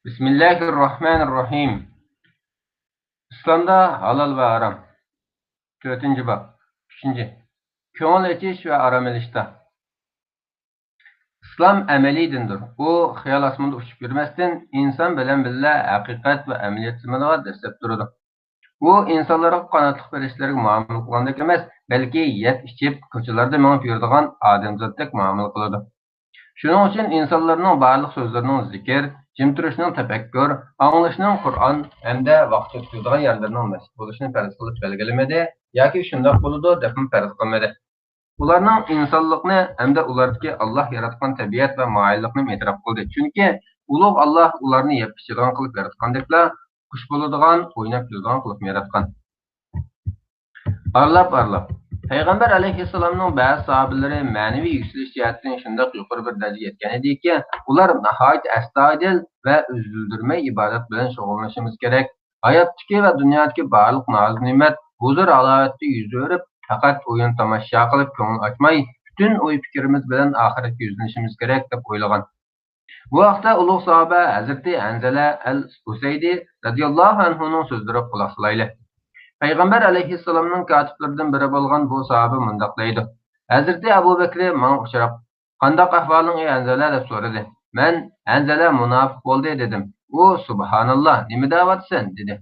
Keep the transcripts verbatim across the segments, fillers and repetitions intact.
بىسمىللاھىررەھمانىررەھىم. ئىسلامدا ھالال ۋە ھارام. تۆتىنچى باب. ئۈچىنچى. كۆڭۈل ئېچىش ۋە ئارام ئېلىشتا. ئىسلام ئەمەلىي دىندۇر. ئۇ خىيال ئاسمىنىدا ئۇچۇپ يۈرمەستىن، ئىنسان بىلەن بىللە ھەقىقەت ۋە ئەمەلىيەت زېمىنىغا دەسسەپ تۇرىدۇ. ئۇ ئىنسانلارغا قاناتلىق پەرىشتىلەرگە مۇئامىلە قىلغاندەك ئەمەس، بەلكى يەپ ئىچىپ، كوچىلاردا مېڭىپ يۈرىدىغان ئادەمزاتتەك مۇئامىلە قىلىدۇ. شۇنىڭ ئۈچۈن ئىنسانلارنىڭ بارلىق سۆزلىرىنىڭ زىكىر، جىم تۇرۇشنىڭ تەپەككۇر، ئاڭلىشنىڭ قۇرئان ھەمدە ۋاقىت ئۆتكۈزىدىغان يەرلىرىنىڭ مەسچىت بولۇشىنى پەرز قىلىپ بەلگىلىمىدى ياكى شۇنداق بولىدۇ دەپمۇ پەرز قىلمىدى. ئۇلارنىڭ ئىنسانلىقنى ھەمدە ئۇلاردىكى ئاللاھ ياراتقان تەبىئەت ۋە ماھىرلىقنى ئېتىراپ قىلدى. چۈنكى ئۇلۇغ ئاللاھ ئۇلارنى يەپ ئىچىدىغان قىلىپ ياراتقاندەكلا، خۇش بولىدىغان، ئويناپ كۈلىدىغان قىلىپمۇ ياراتقان. ئارىلاپ-ئارىلاپ. پەيغەمبەر ئەلەيھىسسالامنىڭ بەزى ساھابىلىرى مەنىۋى يۈكسىلىش جەھەتتىن شۇنداق يۇقىرى بىر دەرىجىگە يەتكەن ئىدىكى، ئۇلار ناھايىتى ئەستايىدىل ۋە ئۈزۈلدۈرمەي ئىبادەت بىلەن شۇغۇللىنىشىمىز كېرەك. ھاياتتىكى ۋە دۇنيادىكى بارلىق ناز-نېمەت، ھۇزۇر-ھالاۋەتتە يۈز ئۆرۈپ، پەقەت ئويۇن-تاماشا قىلىپ كۆڭۈل ئاچماي، پۈتۈن ئوي-پىكرىمىز بىلەن ئاخىرەتكە يۈزلىنىشىمىز كېرەك، دەپ ئويلىغان. بۇ ھەقتە ئۇلۇغ ساھابە ھەزرىتى ھەنزەلە ئەل ئۇسەيدى رەزىياللاھۇ ئەنھۇنىڭ سۆزلىرىگە قۇلاق سالايلى. پەيغەمبەر ئەلەيھىسسالامنىڭ كاتىپلىرىدىن بىرى بولغان بۇ ساھابە مۇنداق دەيدۇ، ھەزرىتى ئەبۇ بەكرى ماڭا ئۇچراپ، «قانداق ئەھۋالىڭ، ئەي ھەنزەلە؟» دەپ سورىدى. مەن، «ھەنزەلە مۇناپىق بولدى» دېدىم. ئۇ، «سۇبھاناللا، نېمە دەۋاتىسەن؟» دېدى.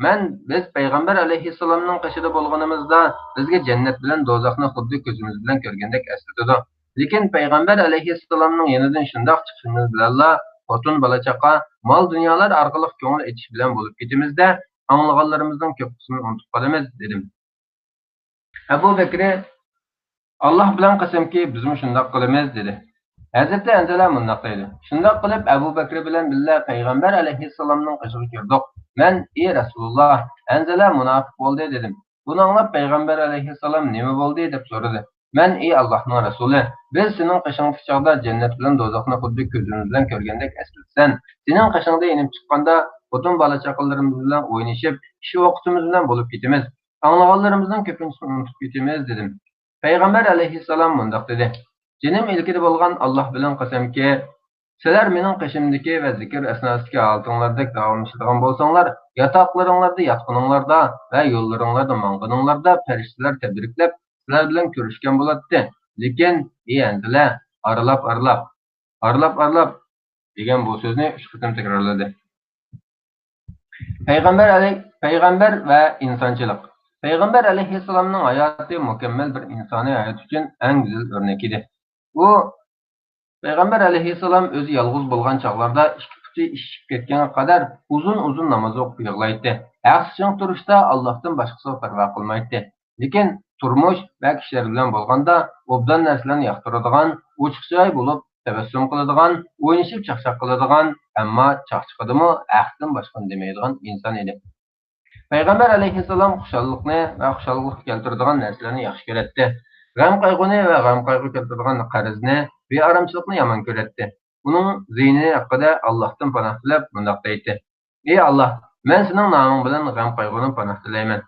مەن، «بىز پەيغەمبەر ئەلەيھىسسالامنىڭ قېشىدا بولغىنىمىزدا، بىزگە جەننەت بىلەن دوزاخنى خۇددى كۆزىمىز بىلەن كۆرگەندەك ئەسلىتىدۇ. لېكىن پەيغەمبەر ئەلەيھىسسالامنىڭ يېنىدىن شۇنداق چىقىشىمىز بىلەنلا، خوتۇن، بالا-چاقا، مال-دۇنيالار ئارقىلىق كۆڭۈل ئېچىش بىلەن بولۇپ كېتىمىز-دە، ئاڭلىغانلىرىمىزنىڭ كۆپ قىسمىنى ئۇنتۇپ قالىمىز» دېدىم. ئەبۇ بەكرى، «ئاللاھ بىلەن قەسەمكى، بىزمۇ شۇنداق قىلىمىز» دېدى. ھەزرىتى ھەنزەلە مۇنداق دەيدۇ، شۇنداق قىلىپ ئەبۇ بەكرى بىلەن بىللە پەيغەمبەر ئەلەيھىسسالامنىڭ قېشىغا كىردۇق. مەن، «ئى رەسۇلۇللاھ، ھەنزەلە مۇناپىق بولدى» دېدىم. بۇنى ئاڭلاپ پەيغەمبەر ئەلەيھىسسالام، «نېمە بولدى؟» دەپ سورىدى. مەن، «ئى ئاللاھنىڭ رەسۇلى، بىز سېنىڭ قېشىڭدىكى چاغدا جەننەت بىلەن دوزاخنى خۇددى كۆزىمىز بىلەن كۆرگەندەك ئەسلىتىسەن. سېنىڭ قېشىڭدىن يېنىپ چىققاندا خوتۇن، بالا-چاقىلىرىمىز بىلەن ئوينىشىپ، ئىش ۋاقتىمىز بىلەن بولۇپ كېتىمىز. ئاڭلىغانلىرىمىزنىڭ كۆپىنچىسىنى ئۇنتۇپ كېتىمىز» دېدىم. پەيغەمبەر ئەلەيھىسسالام مۇنداق دېدى، «جېنىم ئىلكىدە بولغان ئاللاھ بىلەن قەسەمكى، سىلەر مېنىڭ قېشىمدىكى ۋە زىكىر ئەسناسىدىكى ھالىتىڭلاردەك داۋاملىشىدىغان بولساڭلار، ياتاقلىرىڭلاردا ياتقىنىڭلاردا ۋە يوللىرىڭلاردا ماڭغىنىڭلاردا پەرىشتىلەر تەبرىكلەپ، سىلەر بىلەن كۆرۈشكەن بولاتتى. لېكىن، ئى ھەنزىلە، ئارىلاپ-ئارىلاپ، ئارىلاپ-ئارىلاپ» دېگەن بۇ سۆزنى ئۈچ قېتىم تەكرارلىدى. پەيغەمبەر ئەلەي-، پەيغەمبەر ۋە ئىنسانچىلىق. پەيغەمبەر ئەلەيھىسسالامنىڭ ھاياتى مۇكەممەل بىر ئىنسانىي ھايات ئۈچۈن ئەڭ گۈزەل ئۆرنەك ئىدى. ئۇ، پەيغەمبەر ئەلەيھىسسالام ئۆزى يالغۇز بولغان چاغلاردا ئىككى پۇتى ئىششىپ كەتكەنگە قەدەر ئۇزۇن-ئۇزۇن ناماز ئوقۇپ يىغلايتتى. ئەخسىچىڭ تۇرۇشتا ئاللاھتىن باشقىسىغا پەرۋا قىلمايتتى. لېكىن تۇرمۇش ۋە كىشىلەر بىلەن بولغاندا ئوبدان نەرسىلەرنى ياقتۇرىدىغان، ئوچۇق چىراي بولۇپ تەبەسسۇم قىلىدىغان، ئوينىشىپ چاقچاق قىلىدىغان، ئەمما چاقچىقىدىمۇ ھەقتىن باشقىنى دېمەيدىغان ئىنسان ئىدى. پەيغەمبەر ئەلەيھىسسالام خۇشاللىقنى ۋە خۇشاللىققا كەلتۈرىدىغان نەرسىلەرنى ياخشى كۆرەتتى. غەم-قايغۇنى ۋە غەم-قايغۇ كەلتۈرىدىغان قەرزنى، بىئارامچىلىقنى يامان كۆرەتتى. ئۇنىڭ زىيىنى ھەققىدە ئاللاھتىن پاناھ تىلەپ مۇنداق دەيتتى، ئى ئاللاھ، مەن سېنىڭ نامىڭ بىلەن غەم-قايغۇدىن پاناھ تىلەيمەن.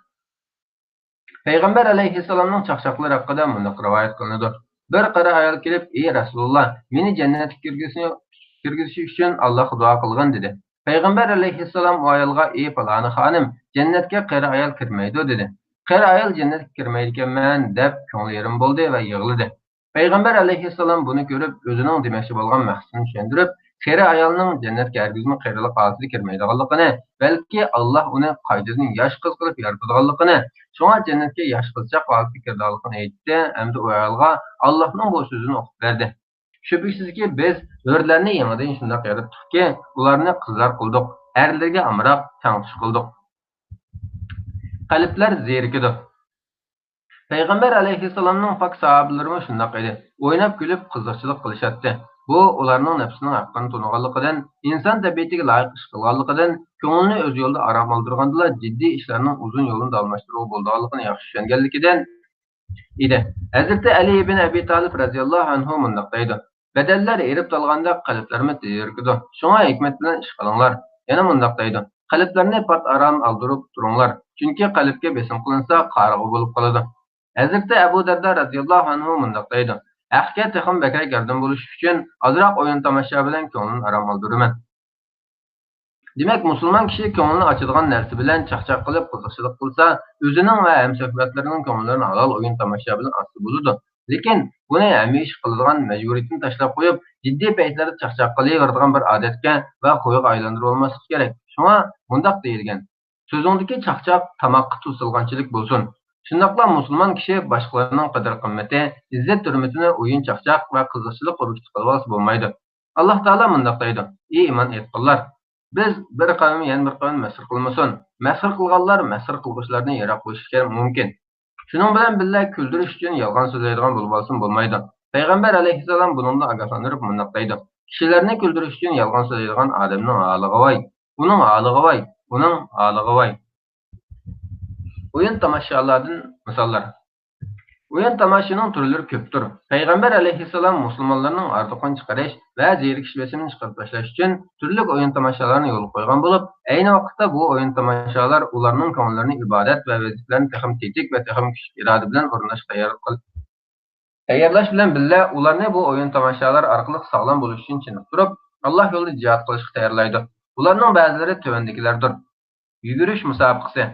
پەيغەمبەر ئەلەيھىسسالامنىڭ چاقچاقلىرى ھەققىدە مۇنداق رىۋايەت قىلىنىدۇ، بىر قېرى ئايال كېلىپ، ئى رەسۇلۇللاھ، مېنى جەننەتكە كىرگۈزۈشى، كىرگۈزۈشى ئۈچۈن ئاللاھقا دۇئا قىلغىن، دېدى. پەيغەمبەر ئەلەيھىسسالام ئۇ ئايالغا، ئى پالانى خانىم، جەننەتكە قېرى ئايال كىرمەيدۇ، دېدى. قېرى ئايال جەننەتكە كىرمەيدىكەنمەن، دەپ كۆڭلى يېرىم بولدى ۋە يىغلىدى. پەيغەمبەر ئەلەيھىسسالام بۇنى كۆرۈپ، ئۆزىنىڭ دېمەكچى بولغان مەقسىتىنى چۈشەندۈرۈپ، قېرى ئايالنىڭ جەننەتكە ھەرگىزمۇ قېرىلىق ھالىتىدە كىرمەيدىغانلىقىنى، بەلكى ئاللاھ ئۇنى قايتىدىن ياش قىز قىلىپ يارىتىدىغانلىقىنى، شۇڭا جەننەتكە ياش قىزچاق ھالىتىدە كىرىدىغانلىقىنى ئېيتتى ھەمدە ئۇ ئايالغا ئاللاھنىڭ بۇ سۆزىنى ئوقۇپ بەردى. شۈبھىسىزكى، بىز ھۆرلەرنى يېڭىدىن شۇنداق ياراتتۇقكى، ئۇلارنى قىزلار قىلدۇق، ئەرلەرگە ئامراق، تەڭتۇش قىلدۇق. قەلبلەر زېرىكىدۇ. پەيغەمبەر ئەلەيھىسسالامنىڭ پاك ساھابىلىرىمۇ شۇنداق ئىدى. ئويناپ-كۈلۈپ قىزىقچىلىق قىلىشاتتى. بۇ ئۇلارنىڭ نەپسىنىڭ ھەققىنى تونۇغانلىقىدىن، ئىنسان تەبىئىتىگە لايىق ئىش قىلغانلىقىدىن، كۆڭلىنى ئۆز يولىدا ئارام ئالدۇرغاندىلا جىددىي ئىشلارنىڭ ئۇزۇن يولىنى داۋاملاشتۇرغىلى بولىدىغانلىقىنى ياخشى چۈشەنگەنلىكىدىن، ئىدى. ھەزرىتى ئەلى ئىبن ئەبى تالىپ رەزىياللاھۇ ئەنھۇ مۇنداق دەيدۇ، بەدەنلەر ئېرىپ تالغاندا قەلبلەرمۇ تېزرىكىدۇ. شۇڭا ھېكمەت بىلەن ئىش قىلىڭلار. يەنە مۇنداق دەيدۇ، قەلبلەرنى پات ئارام ئالدۇرۇپ تۇرۇڭلار. چۈنكى قەلبكە بېسىم قىلىنسا قارىغۇ بولۇپ قالىدۇ. ھەزرىتى ئەبۇ دەردە رەزىياللاھۇ ئەنھۇ مۇنداق دەيدۇ، ھەقكە تېخىمۇ بەكرەك ياردەم بولۇش ئۈچۈن ئازراق ئويۇن تاماشا بىلەن كۆڭلۈمنى ئارام ئالدۇرىمەن. دېمەك، مۇسۇلمان كىشى كۆڭلىنى ئاچىدىغان نەرسە بىلەن چاقچاق قىلىپ، قىزىقچىلىق قىلسا، ئۆزىنىڭ ۋە ھەمسۆھبەتلىرىنىڭ كۆڭۈللىرىنى ھالال ئويۇن-تاماشا بىلەن ئاچسا بولىدۇ. لېكىن بۇنى ھەممە ئىش قىلىدىغان مەجبۇرىيىتىنى تاشلاپ قويۇپ، جىددىي پەيتلەردە چاقچاق قىلىۋېرىدىغان بىر ئادەتكە ۋە خۇيغا ئايلاندۇرۇۋالماسلىق كېرەك. شۇڭا مۇنداق دېيىلگەن: «سۆزۈڭدىكى چاقچاق تاماققا تۇز سالغانچىلىك بولسۇن.» شۇنداقلا مۇسۇلمان كىشى باشقىلارنىڭ قەدىر-قىممىتى، ئىززەت-ھۆرمىتىنى ئويۇن-چاقچاق ۋە قىزىقچىلىق ئۇرۇشتا قىلىۋالسا بولمايدۇ. ئاللاھ تائالا مۇنداق دەيدۇ: «ئى ئىمان ئېيتقانلار! بىز بىر قەۋم يەنە بىر قەۋمنى مەسخىرە قىلمىسۇن.» مەسخىرە قىلغانلار مەسخىرە قىلغۇچىلارنى يىراق قويۇشى كېرەك، مۇمكىن. شۇنىڭ بىلەن بىللە، كۈلدۈرۈش ئۈچۈن يالغان سۆزلەيدىغان بولۇۋالسىمۇ بولمايدۇ. پەيغەمبەر ئەلەيھىسسالام بۇنىڭدىن ئاگاھلاندۇرۇپ مۇنداق دەيدۇ: «كىشىلەرنى كۈلدۈرۈش ئۈچۈن يالغان سۆزلەيدىغان ئادەمنىڭ ھالىغا ۋاي! ئۇنىڭ ھالىغا ۋاي! ئۇنىڭ ھالىغا ۋاي!» ئويۇن-تاماشالاردىن مىساللار. ئويۇن-تاماشىنىڭ تۈرلىرى كۆپتۇر. پەيغەمبەر ئەلەيھىسسالام مۇسۇلمانلارنىڭ ئارتۇقىنى چىقىرىش ۋە زېرىكىش بېسىمىنى چىقىرىپ تاشلاش ئۈچۈن تۈرلۈك ئويۇن-تاماشالارنى يولغا قويغان بولۇپ، ئەينى ۋاقىتتا بۇ ئويۇن-تاماشالار ئۇلارنىڭ كۆڭۈللىرىنى ئىبادەت ۋە ۋەزىپىلەرنى تېخىمۇ تېتىك ۋە تېخىمۇ كۈچلۈك ئىرادە بىلەن ئورۇنداشقا تەييار قىل-، تەييارلاش بىلەن بىللە، ئۇلارنى بۇ ئويۇن-تاماشالار ئارقىلىق ساغلام بولۇش ئۈچۈن چېنىقتۇرۇپ، ئاللاھ يولىدا جىھاد قىلىشقا تەييارلايدۇ. ئۇلارنىڭ بەزىلىرى تۆۋەندىكىلەردۇر. يۈگۈرۈش مۇسابىقىسى.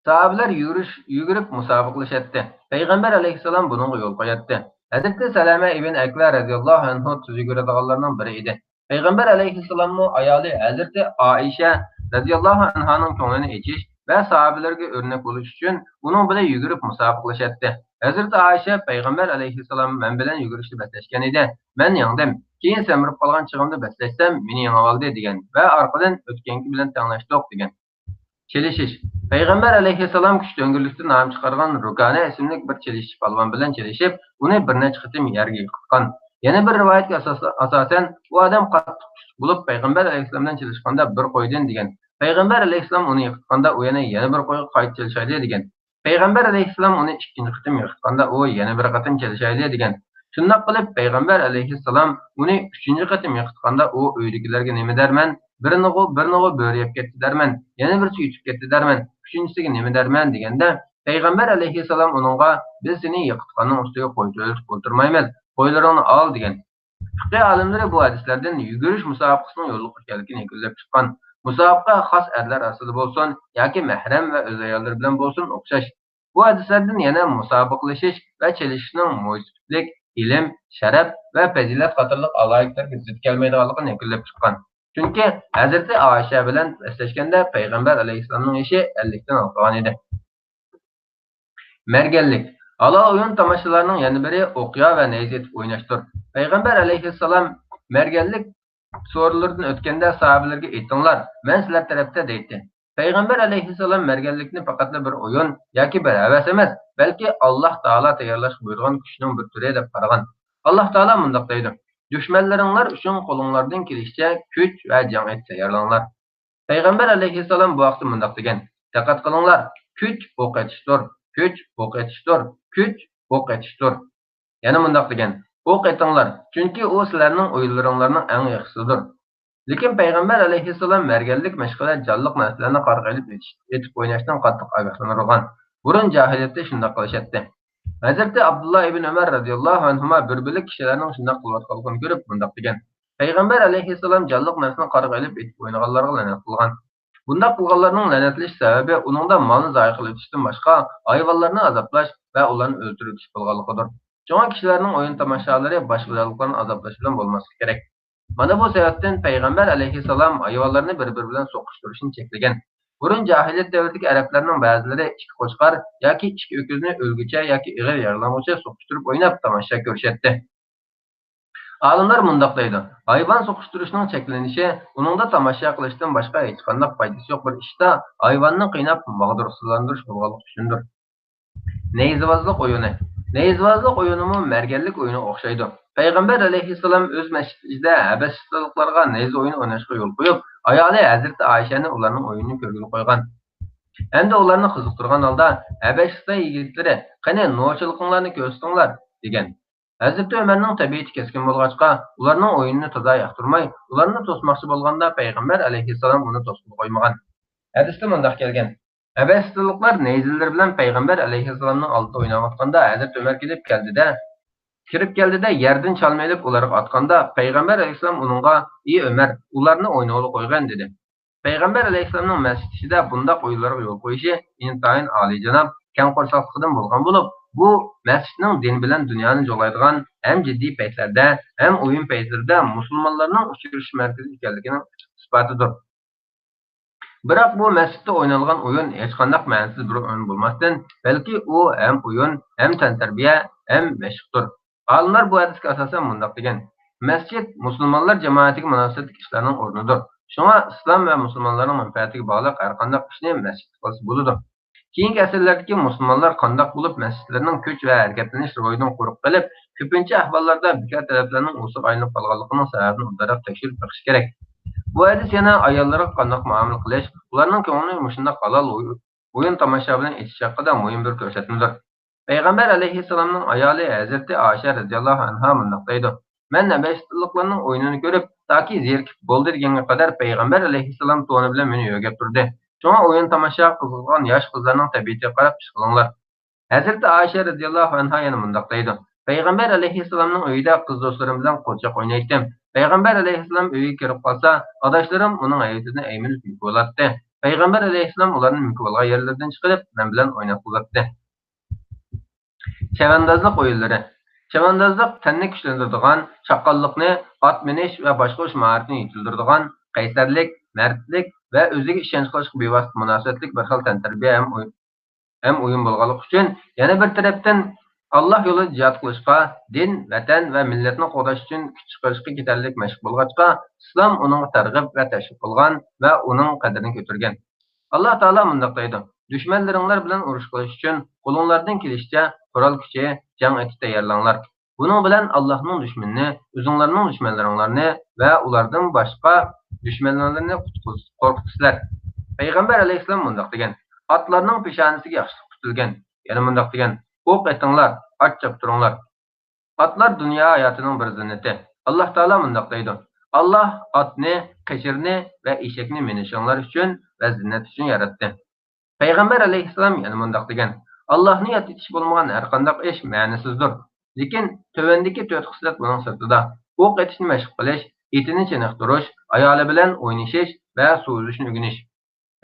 ساھابىلەر يۈگۈرۈش، يۈگۈرۈپ مۇسابىقىلىشەتتى. پەيغەمبەر ئەلەيھىسسالام بۇنىڭغا يول قوياتتى. ھەزرىتى سەلەمە ئىبن ئەكۋە رەزىياللاھۇ ئەنھۇ تېز يۈگۈرىدىغانلارنىڭ بىرى ئىدى. پەيغەمبەر ئەلەيھىسسالاممۇ، ئايالى ھەزرىتى ئائىشە رەزىياللاھۇ ئەنھانىڭ كۆڭلىنى ئېچىش ۋە ساھابىلەرگە ئۆرنەك بولۇش ئۈچۈن ئۇنىڭ بىلەن يۈگۈرۈپ مۇسابىقىلىشەتتى. ھەزرىتى ئائىشە: «پەيغەمبەر ئەلەيھىسسالام مەن بىلەن يۈگۈرۈشتە بەسلەشكەن ئىدى. مەن يەڭدىم. كېيىن سەمرىپ قالغان چېغىمدا بەسلەشسەم، مېنى يېڭىۋالدى» دېگەن ۋە ئارقىدىن ئۆتكەنكى بىلەن تەڭلەشتۇق دېگەن. چېلىشىش. پەيغەمبەر ئەلەيھىسسالام كۈچ تۆڭگۈرلۈكتە نام چىقارغان رۇكانە ئىسىملىك بىر چېلىشچى پالۋان بىلەن چېلىشىپ، ئۇنى بىر نەچچە قېتىم يەرگە يىقىتقان. يەنە بىر رىۋايەتكە ئاساس-، ئاساسەن، ئۇ ئادەم قاتتىق كۈچلۈك بولۇپ، پەيغەمبەر ئەلەيھىسسالام بىلەن چېلىشقاندا بىر قويدىن دېگەن. پەيغەمبەر ئەلەيھىسسالام ئۇنى يىقىتقاندا، ئۇ يەنە، يەنە بىر قويغا قايتا چېلىشايلى دېگەن. پەيغەمبەر ئەلەيھىسسالام ئۇنى ئىككىنچى قېتىم يىقىتقاندا، ئۇ يەنە بىر قېتىم چېلىشايلى دېگەن. شۇنداق قىلىپ، پەيغەمبەر ئەلەيھىسسالام ئۇنى ئۈچىنچى قېتىم يىقىتقاندا، ئۇ ئۆيدىكىلەرگە نېمە دەرمەن؟ بىرنىغۇ، بىرنىغۇ بۆرە يەپ كەتتى دەرمەن، يەنە بىرسى يۇتۇپ كەتتى دەرمەن، ئۈچىنچىسىگە نېمە دەرمەن دېگەندە، پەيغەمبەر ئەلەيھىسسالام ئۇنىڭغا، بىز سېنى يىقىتقاننىڭ ئۈستىگە قوي تۆلىتىپ ئولتۇرمايمىز، قويلىرىڭنى ئال دېگەن. فىقھى ئالىملىرى بۇ ھەدىسلەردىن يۈگۈرۈش مۇسابىقىسىنىڭ يوللۇق ئىكەنلىكىنى ھۆكۈملەپ چىققان. مۇسابىقە خاس ئەرلەر ئارىسىدا بولسۇن ياكى مەھرەم ۋە ئۆز ئاياللىرى بىلەن بولسۇن ئوخشاش. بۇ ھەدىسلەردىن يەنە مۇسابىقىلىشىش ۋە چېلىشىشنىڭ مۇھىتلىق، ئىلىم، شەرەپ ۋە پەزىلەت قاتارلىق ئالاھىدىلىكلەرگە زىت كەلمەيدىغانلىقىنى ھۆكۈملەپ چىققان. چۈنكى ھەزرىتى ئائىشە بىلەن بەسلەشكەندە پەيغەمبەر ئەلەيھىسسالامنىڭ يېشى ئەللىكتىن ئالقىغان ئىدى. مەرگەنلىك. ھالال ئويۇن تاماشىلارنىڭ يەنە بىرى ئوقيا ۋە نەيزە ئېتىپ ئويناشتۇر. پەيغەمبەر ئەلەيھىسسالام مەرگەنلىك سورۇنلىرىدىن ئۆتكەندە ساھابىلەرگە ئېيتىڭلار، مەن سىلەر تەرەپتە دەيتتى. پەيغەمبەر ئەلەيھىسسالام مەرگەنلىكنى پەقەتلا بىر ئويۇن ياكى بىر ھەۋەس ئەمەس، بەلكى ئاللاھ تائالا تەييارلاشقا بۇيرۇغان كۈچنىڭ بىر تۈرى دەپ قارىغان. ئاللاھ تائالا مۇنداق دەيدۇ: دۈشمەنلىرىڭلار ئۈچۈن قولۇڭلاردىن كېلىشىچە كۈچ ۋە جەڭ ئېتىپ تەييارلىنىڭلار. پەيغەمبەر ئەلەيھىسسالام بۇ ھەقتە مۇنداق دېگەن: دىققەت قىلىڭلار، كۈچ ئوق ئېتىشتۇر، كۈچ ئوق ئېتىشتۇر، كۈچ ئوق ئېتىشتۇر. يەنە مۇنداق دېگەن: ئوق ئېتىڭلار، چۈنكى ئۇ سىلەرنىڭ ئويۇنلىرىڭلارنىڭ ئەڭ ياخشىسىدۇر. لېكىن پەيغەمبەر ئەلەيھىسسالام مەرگەنلىك مەشقىدە جانلىق نەرسىلەرنى قارغا ئېلىپ ئېتىش-، ئېتىپ ئويناشتىن قاتتىق ئاگاھلاندۇرغان. بۇرۇن جاھىلىيەتتە شۇنداق قىلىشاتتى. ھەزرىتى ئابدۇللا ئىبن ئۆمەر رەزىياللاھۇ ئەنھۇما بىر بۆلەك كىشىلەرنىڭ شۇنداق قىلىۋاتقانلىقىنى كۆرۈپ مۇنداق دېگەن: پەيغەمبەر ئەلەيھىسسالام جانلىق نەرسىنى قارغا ئېلىپ ئېتىپ ئوينىغانلارغا لەنەت قىلغان. بۇنداق قىلغانلارنىڭ لەنەتلىشىش سەۋەبى ئۇنىڭدا مالنى زايە قىلىۋېتىشتىن باشقا، ھايۋانلارنى ئازابلاش ۋە ئۇلارنى ئۆلتۈرۈۋېتىش بولغانلىقىدۇر. شۇڭا كىشىلەرنىڭ ئويۇن تاماشالىرى باشقا جانلىقلارنى ئازابلاش بىلەن بولماسلىقى كېرەك. مانا بۇ سەۋەبتىن پەيغەمبەر ئەلەيھىسسالام ھايۋانلارنى بىر-بىرى بىلەن سوقۇشتۇرۇشنى چەكلىگەن. بۇرۇن جاھىلىيەت دەۋرىدىكى ئەرەبلەرنىڭ بەزىلىرى ئىككى قوچقار ياكى ئىككى ئۆكۈزنى ئۆلگۈچە ياكى ئېغىر يارىلانغۇچە سوقۇشتۇرۇپ ئويناپ تاماشا كۆرۈشەتتى. ئالىملار مۇنداق دەيدۇ: ھايۋان سوقۇشتۇرۇشنىڭ چەكلىنىشى ئۇنىڭدا تاماشا قىلىشتىن باشقا ھېچقانداق پايدىسى يوق بىر ئىشتا ھايۋاننى قىيناپ ماغدۇرسىزلاندۇرۇش بولغانلىقى ئۈچۈندۇر. نەيزىۋازلىق ئويۇنى. نەيزىۋازلىق ئويۇنىمۇ مەرگەنلىك ئويۇنىغا ئوخشايدۇ. پەيغەمبەر ئەلەيھىسسالام ئۆز مەسچىتىدە ھەبەشىستانلىقلارغا نەيزە ئويۇنى ئويناشقا يول قويۇپ، ئايالى ھەزرىتى ئائىشەنى ئۇلارنىڭ ئويۇنىنى كۆرگىلى قويغان. ھەمدە ئۇلارنى قىزىقتۇرغان ھالدا، ھەبەشىستان يىگىتلىرى، قېنى، نوچىلىقىڭلارنى كۆرسىتىڭلار، دېگەن. ھەزرىتى ئۆمەرنىڭ تەبىئىتى كەسكىن بولغاچقا، ئۇلارنىڭ ئويۇنىنى تازا ياقتۇرماي، ئۇلارنى توسماقچى بولغاندا، پەيغەمبەر ئەلەيھىسسالام ئۇنى توسقىلى قويمىغان. ھەدىستە مۇنداق كەلگەن: ھەبەشىستانلىقلار نەيزىلىرى بىلەن پەيغەمبەر ئەلەيھىسسالامنىڭ ئالدىدا ئويناۋاتقاندا، ھەزرىتى ئۆمەر كېلىپ كەلدى-دە، كىرىپ كەلدى-دە، يەردىن چالما ئېلىپ ئۇلارغا ئاتقاندا، پەيغەمبەر ئەلەيھىسسالام ئۇنىڭغا، ئى ئۆمەر، ئۇلارنى ئوينىغىلى قويغىن، دېدى. پەيغەمبەر ئەلەيھىسسالامنىڭ مەسچىت ئىچىدە بۇنداق ئويۇنلارغا يول قويۇشى ئىنتايىن ئالىيجاناب، كەڭ قورساقلىقىدىن بولغان بولۇپ، بۇ مەسچىتنىڭ دىن بىلەن دۇنيانى جۇغلايدىغان ھەم جىددىي پەيتلەردە، ھەم ئويۇن پەيتلىرىدە مۇسۇلمانلارنىڭ ئۇچرىشىش مەركىزى ئىكەنلىكىنىڭ ئىسپاتىدۇر. بىراق بۇ مەسچىتتە ئوينالغان ئويۇن ھېچقانداق مەنىسىز بىر ئويۇن بولماستىن، بەلكى ئۇ ھەم ئويۇن، ھەم تەنتەربىيە، ھەم مەشىقتۇر. ئالىملار بۇ ھەدىسكە ئاساسەن مۇنداق دېگەن: مەسچىت مۇسۇلمانلار جامائىتىگە مۇناسىۋەتلىك ئىشلارنىڭ ئورنىدۇر. شۇڭا ئىسلام ۋە مۇسۇلمانلارنىڭ مەنپەئەتىگە باغلىق ھەرقانداق ئىشنى مەسچىتتە قىلسا بولىدۇ. كېيىنكى ئەسىرلەردىكى مۇسۇلمانلار قانداق بولۇپ مەسچىتلىرىنىڭ كۆچ ۋە ھەرىكەتلىنىش روھىدىن قۇرۇق قېلىپ، كۆپىنچە ئەھۋاللاردا بىكار تەلەپلەرنىڭ ئۇۋىسىغا ئايلىنىپ قالغانلىقىنىڭ سەۋەبىنى ئوبدانراق تەكشۈرۈپ بېقىش كېرەك. بۇ ھەدىس يەنە ئاياللارغا قانداق مۇئامىلە قىلىش، ئۇلارنىڭ كۆڭلىنى مۇشۇنداق ھالال ئوي-، ئويۇن تاماشا بىلەن ئېچىش ھەققىدە مۇھىم بىر كۆرسەتمىدۇر. پەيغەمبەر ئەلەيھىسسالامنىڭ ئايالى ھەزرىتى ئائىشە رەزىياللاھۇ ئەنھا مۇنداق دەيدۇ: مەن نەبەشىتلىقلارنىڭ ئويۇنىنى كۆرۈپ، تاكى زېرىكىپ بولدى دېگەنگە قەدەر پەيغەمبەر ئەلەيھىسسالام تونى بىلەن مېنى يۆگەپ تۇردى. شۇڭا ئويۇن تاماشاغا قىزىقىدىغان ياش قىزلارنىڭ تەبىئىتىگە قاراپ ئىش قىلىڭلار. ھەزرىتى ئائىشە رەزىياللاھۇ ئەنھا يەنە مۇنداق دەيدۇ: پەيغەمبەر ئەلەيھىسسالامنىڭ ئۆيىدە قىز دوستلىرىم بىلەن قورچاق ئوينايتتىم. پەيغەمبەر ئەلەيھىسسالام ئۆيگە كىرىپ قالسا، ئاداشلىرىم ئۇنىڭ ھەيۋىتىدىن ئەيمىنىپ مۆكۈۋالاتتى. پەيغەمبەر ئەلەيھىسسالام ئۇلارنى مۆكۈۋالغان يەرلىرىدىن چىقىرىپ، مەن بىلەن ئويناپ قىلاتتى. چەۋەندازلىق ئويۇنلىرى. چەۋەندازلىق تەننى كۈچلەندۈرىدىغان، چاققانلىقنى، ئات مىنىش ۋە باشقۇرۇش ماھارىتىنى يېتىلدۈرىدىغان، قەيسەرلىك، مەردلىك ۋە ئۆزىگە ئىشەنچ قىلىشقا بىۋاسىتە مۇناسىۋەتلىك بىر خىل تەنتەربىيە ھەم ئوي-، ھەم ئويۇن بولغانلىقى ئۈچۈن، يەنە بىر تەرەپتىن، ئاللاھ يولىدا جىھاد قىلىشقا، دىن، ۋەتەن ۋە مىللەتنى قوغداش ئۈچۈن كۈچ چىقىرىشقا كېتەرلىك مەشىق بولغاچقا، ئىسلام ئۇنىڭغا تەرغىب ۋە تەشۋىق قىلغان ۋە ئۇنىڭ قەدرىنى كۆتۈرگەن. ئاللاھ تائالا مۇنداق دەيدۇ: دۈشمەنلىرىڭلار بىلەن ئۇرۇش قىلىش ئۈچۈن قولۇڭلاردىن كېلىشىچە قورال كۈچى، جەڭ ئېتى تەييارلاڭلار. بۇنىڭ بىلەن ئاللاھنىڭ دۈشمىنىنى، ئۆزۈڭلارنىڭ دۈشمەنلىرىڭلارنى ۋە ئۇلاردىن باشقا دۈشمەنلەرنى قۇتقۇز-، قورقۇتىسىلەر. پەيغەمبەر ئەلەيھىسسالام مۇنداق دېگەن: ئاتلارنىڭ پېشانىسىگە ياخشىلىق پۈتۈلگەن. يەنە مۇنداق دېگەن: ئوق ئېتىڭلار، ئات چاپتۇرۇڭلار. ئاتلار دۇنيا ھاياتىنىڭ بىر زىننىتى. ئاللاھ تائالا مۇنداق دەيدۇ: ئاللاھ ئاتنى، قېچىرنى ۋە ئېشەكنى مىنىشىڭلار ئۈچۈن ۋە زىننەت ئۈچۈن ياراتتى. پەيغەمبەر ئەلەيھىسسالام يەنە مۇنداق دېگەن: ئاللاھنى ياد ئېتىش بولمىغان ھەرقانداق ئىش مەنىسىزدۇر. لېكىن تۆۋەندىكى تۆت خىسلەت بۇنىڭ سىرتىدا: ئوق ئېتىشنى مەشىق قىلىش، ئېتىنى چېنىقتۇرۇش، ئايالى بىلەن ئوينىشىش ۋە سۇ ئۈزۈشنى ئۆگىنىش.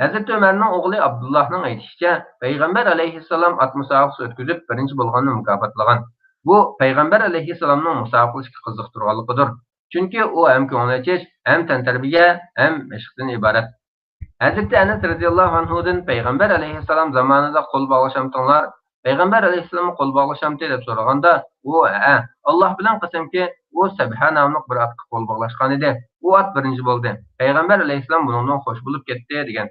ھەزرىتى ئۆمەرنىڭ ئوغلى ئابدۇللاھنىڭ ئېيتىشىچە، پەيغەمبەر ئەلەيھىسسالام ئات مۇسابىقىسى ئۆتكۈزۈپ، بىرىنچى بولغاننى مۇكاپاتلىغان. بۇ پەيغەمبەر ئەلەيھىسسالامنىڭ مۇسابىقىلىشىشكە قىزىقتۇرغانلىقىدۇر. چۈنكى ئۇ ھەم كۆڭۈل ئېچىش، ھەم تەنتەربىيە، ھەم مەشىقتىن ئىبارەت. ھەزرىتى ئەنەس رەزىياللاھۇ ئەنھۇدىن پەيغەمبەر ئەلەيھىسسالام زامانىدا قول باغلىشامتىڭلار، پەيغەمبەر ئەلەيھىسسالاممۇ قول باغلىشامتى دەپ سورىغاندا، ئۇ، ھەئە، ئاللاھ بىلەن قەسەمكى، ئۇ سەبھە ناملىق بىر ئاتقا قول باغلاشقانىدى. ئۇ ئات بىرىنچى بولدى. پەيغەمبەر ئەلەيھىسسالام بۇنىڭدىن خوش بولۇپ كەتتى، دېگەن.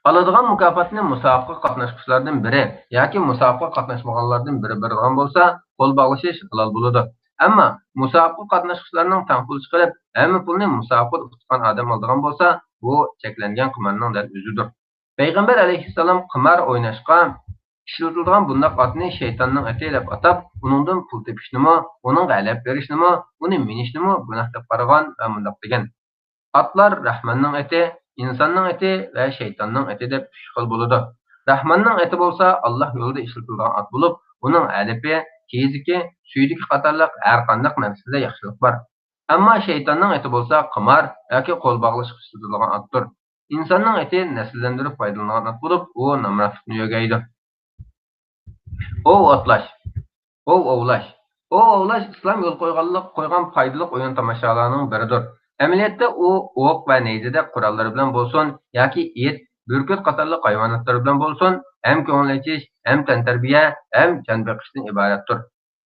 ئالىدىغان مۇكاپاتنى مۇسابىقىگە قاتناشقۇچىلاردىن بىرى ياكى مۇسابىقىگە قاتناشمىغانلاردىن بىرى بېرىدىغان بولسا، قول باغلىشىش ھالال بولىدۇ. ئەمما مۇسابىقىگە قاتناشقۇچىلارنىڭ تەڭ پۇل چىقىرىپ، ھەممە پۇلنى مۇسابىقىدە ئۇتقان ئادەم ئالىدىغان بولسا، بۇ چەكلەنگەن قىمارنىڭ دەل ئۆزىدۇر. پەيغەمبەر ئەلەيھىسسالام قىمار ئويناشقا ئىشلىتىلىدىغان بۇنداق ئاتنى شەيتاننىڭ ئېتى دەپ ئاتاپ، ئۇنىڭدىن پۇل تېپىشنىمۇ، ئۇنىڭغا ھەلەپ بېرىشنىمۇ، ئۇنى مىنىشنىمۇ گۇناھ دەپ قارىغان ۋە مۇنداق دېگەن: ئاتلار رەھماننىڭ ئېتى، ئىنساننىڭ ئېتى ۋە شەيتاننىڭ ئېتى دەپ ئۈچ خىل بولىدۇ. رەھماننىڭ ئېتى بولسا ئاللاھ يولىدا ئىشلىتىلىدىغان ئات بولۇپ، ئۇنىڭ ھەلىپى، تېزىكى، سۈيدۈكى قاتارلىق ھەر قانداق نەرسىدە ياخشىلىق بار. ئەمما شەيتاننىڭ ئېتى بولسا قىمار ياكى قول باغلىشىشقا ئىشلىتىدىغان ئاتتۇر. ئىنساننىڭ ئېتى نەسىللەندۈرۈپ پايدىلىنىدىغان ئات بولۇپ، ئۇ نامراتلىقنى يۆگەيدۇ. ئوۋ ئاتلاش. ئوۋ ئوۋلاش. ئوۋ ئوۋلاش ئىسلام يولغا قويغانلىق، قويغان پايدىلىق ئويۇن تاماشالارنىڭ بىرىدۇر. ئەمەلىيەتتە ئۇ ئوق ۋە نەيزىدەك قوراللىرى بىلەن بولسۇن ياكى ئىت، بۈركۈت قاتارلىق ھايۋاناتلىرى بىلەن بولسۇن، ھەم كۆڭۈل ئېچىش، ھەم تەنتەربىيە، ھەم جان بېقىشتىن ئىبارەتتۇر.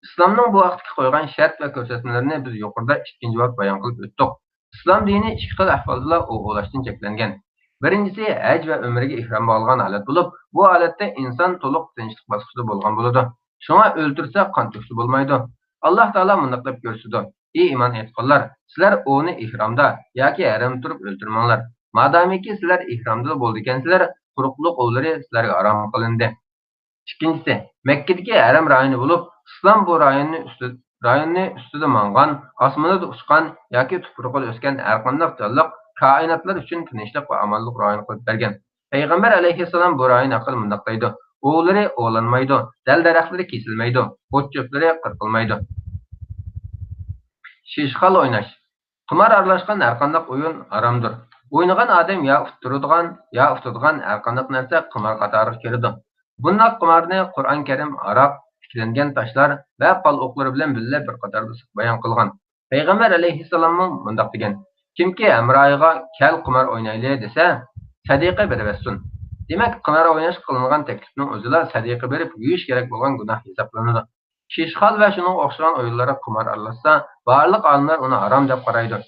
ئىسلامنىڭ بۇ ھەقتىكى قويغان شەرت ۋە كۆرسەتمىلىرىنى بىز يۇقىرىدا ئىككىنچى باب بايان قىلىپ ئۆتتۇق. ئىسلام دىنى ئىككى خىل ئەھۋالدىلا ئوۋ ئوۋلاشتىن چەكلەنگەن. بىرىنچىسى ھەج ۋە ئۆمرىگە ئېھرام باغلىغان ھالەت بولۇپ، بۇ ھالەتتە ئىنسان تولۇق تىنچلىق باسقۇچىدا بولغان بولىدۇ. شۇڭا ئۆلتۈرسە قان تۆكسە بولمايدۇ. ئاللاھ تائالا مۇنداق دەپ كۆرسىتىدۇ: ئى ئىمان ئېيتقانلار، سىلەر ئوۋنى ئېھرامدا ياكى ھەرەمدە تۇرۇپ ئۆلتۈرمەڭلار. مادامىكى سىلەر ئېھرامدىلا بولىدىكەنسىلەر، قۇرۇقلۇق ئوۋلىرى سىلەرگە ھارام قىلىندى. ئىككىنچىسى، مەككىدىكى ھەرەم رايونى بولۇپ، ئىسلام بۇ رايوننى ئۈستى-، رايوننى ئۈستىدە ماڭغان، ئاسمىنىدا ئۇچقان ياكى تۇپرىقىدا ئۆسكەن ھەرقانداق جانلىق كائىناتلار ئۈچۈن تىنچلىق ۋە ئامانلىق رايونى قىلىپ بەرگەن. پەيغەمبەر ئەلەيھىسسالام بۇ رايون ھەققىدە مۇنداق دەيدۇ: ئوۋلىرى ئوۋلانمايدۇ، دەل-دەرەخلىرى كېسىلمەيدۇ، ئوت-چۆپلىرى قىرقىلمايدۇ. شىشخال ئويناش. قىمار ئارىلاشقان ھەرقانداق ئويۇن ھارامدۇر. ئوينىغان ئادەم يا ئۇتتۇرىدىغان، يا ئۇتىدىغان ھەرقانداق نەرسە قىمار قاتارىغا كىرىدۇ. بۇنداق قىمارنى قۇرئان كەرىم، ھاراق، تىكلەنگەن تاشلار ۋە پال ئوقلىرى بىلەن بىللە بىر قاتاردا بايان قىلغان. پەيغەمبەر ئەلەيھىسسالاممۇ مۇنداق دېگەن: «كىمكى ھەمراھىغا كەل قىمار ئوينايلى دېسە، سەدىقە بېرىۋەتسۇن.» دېمەك، قىمار ئويناشقا قىلىنغان تەكلىپنىڭ ئۆزىلا سەدىقە بېرىپ يۇيۇش كېرەك بولغان گۇناھ ھېسابلىنىدۇ. شىشخال ۋە شۇنىڭغا ئوخشىغان ئويۇنلارغا قىمار ئارىلاشسا، بارلىق ئالىملار ئۇنى ھارام دەپ قارايدۇ.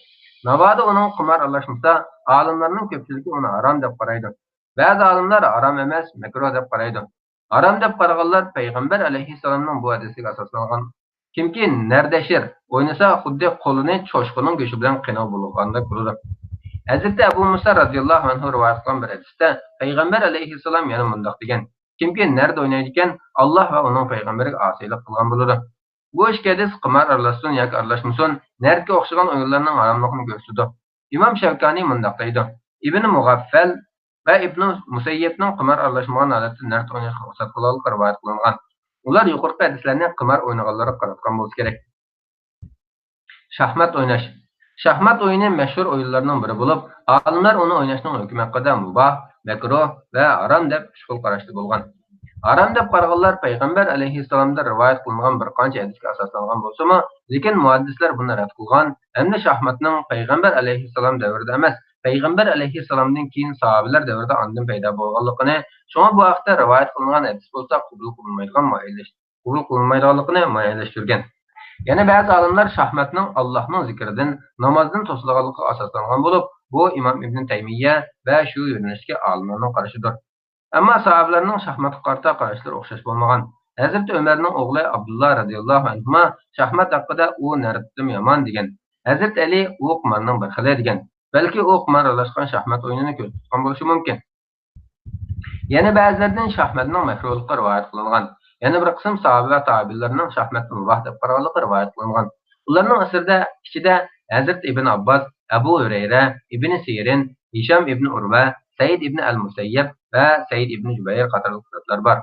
ناۋادا ئۇنىڭغا قىمار ئارىلاشمىسا، ئالىملارنىڭ كۆپچىلىكى ئۇنى ھارام دەپ قارايدۇ. بەزى ئالىملار ھارام ئەمەس، مەكرۇھ دەپ قارايدۇ. ھارام دەپ قارىغانلار پەيغەمبەر ئەلەيھىسسالامنىڭ بۇ ھەدىسىگە ئاساسلانغان. كىمكى نەردەشىر ئوينىسا، خۇددى قولىنى چوشقىنىڭ گۆشى بىلەن قىنىغا بۇلىغاندەك بولىدۇ. ھەزرىتى ئەبۇ مۇسا رازىياللاھۇ ئەنھۇ رىۋايەت قىلغان بىر ھەدىستە پەيغەمبەر ئەلەيھىسسالام يەنە مۇنداق دېگەن: «كىمكى نەردە ئوينايدىكەن، ئاللاھ ۋە ئۇنىڭ پەيغەمبىرىگە ئاسىيلىق قىلغان بولىدۇ.» بۇ ئىككى ھەدىس قىمار ئارىلاشسۇن ياكى ئارىلاشمىسۇن، نەردكە ئوخشىغان ئويۇنلارنىڭ ھاراملىقىنى كۆرسىتىدۇ. ئىمام شەۋكانىي مۇنداق دەيدۇ: ئىبن مۇغەففەل ۋە ئىبن مۇسەييەبنىڭ قىمار ئارىلاشمىغان ھالەتتە نەرد ئويناشقا رۇخسەت قىلغانلىقى رىۋايەت قىلىنغان. ئۇلار يۇقىرىقى ھەدىسلەرنى قىمار ئوينىغانلارغا قاراتقان بولسا كېرەك. شاھمات ئويناش. شاھمات ئويۇنى مەشھۇر ئويۇنلارنىڭ بىرى بولۇپ، ئالىملار ئۇنى ئويناشنىڭ ھۆكمى ھەققىدە مۇباھ، مەكرۇھ ۋە ھارام دەپ ئۈچ خىل قاراشتا بولغان. ھارام دەپ قارىغانلار پەيغەمبەر ئەلەيھىسسالامدىن رىۋايەت قىلىنغان بىر قانچە ھەدىسكە ئاساسلانغان بولسىمۇ، لېكىن مۇھەددىسلەر بۇنى رەت قىلغان ھەمدە شاھماتنىڭ پەيغەمبەر ئەلەيھىسسالام دەۋرىدە ئەمەس، پەيغەمبەر ئەلەيھىسسالامدىن كېيىن ساھابىلەر دەۋرىدە ئاندىن پەيدا بولغانلىقىنى، شۇڭا بۇ ھەقتە رىۋايەت قىلىنغان ھەدىس بولسا قوبۇل قىلىنمايدىغان مۇئەييەنلەش-، قوبۇل قىلىنمايدىغانلىقىنى مۇئەييەنلەشتۈرگەن. يەنە بەزى ئالىملار شاھماتنىڭ ئاللاھنىڭ زىكرىدىن، نامازدىن توسىدىغانلىقىغا ئاساسلانغان بولۇپ، بۇ ئىمام ئىبن تەيمىيە ۋە شۇ يۆنىلىشتىكى ئالىملارنىڭ قارىشىدۇر. ئەمما ساھابىلەرنىڭ شاھماتقا قارىتا قاراشلىرى ئوخشاش بولمىغان. ھەزرىتى ئۆمەرنىڭ ئوغلى ئابدۇللا رازىياللاھۇ ئەنھۇما شاھمات ھەققىدە «ئۇ نەردتىنمۇ يامان» دېگەن. ھەزرىتى ئەلى «ئۇ قىمارنىڭ بىر خىلى» دېگەن. بەلكى ئۇ قىمار ئارىلاشقان شاھمات ئويۇنىنى كۆزدە تۇتقان بولۇشى مۇمكىن. يەنە بەزىلەردىن شاھماتنىڭ مەكرۇھلۇقى رىۋايەت قىلىنغان. يەنە بىر قىسىم ساھابە ۋە تابىئىنلارنىڭ شاھماتنى مۇباھ دەپ قارىغانلىقى رىۋايەت قىلىنغان. ئۇلارنىڭ ئىچىدە، ئىچىدە ھەزرىتى ئىبن ئابباس، ئەبۇ ھۈرەيرە، ئىبنى سىرىن، ھىشام ئىبنى ئۇرۋە، سەئىد ئىبنى ئەل مۇسەييەب ۋە سەئىد ئىبنى جۇبەير قاتارلىق زاتلار بار.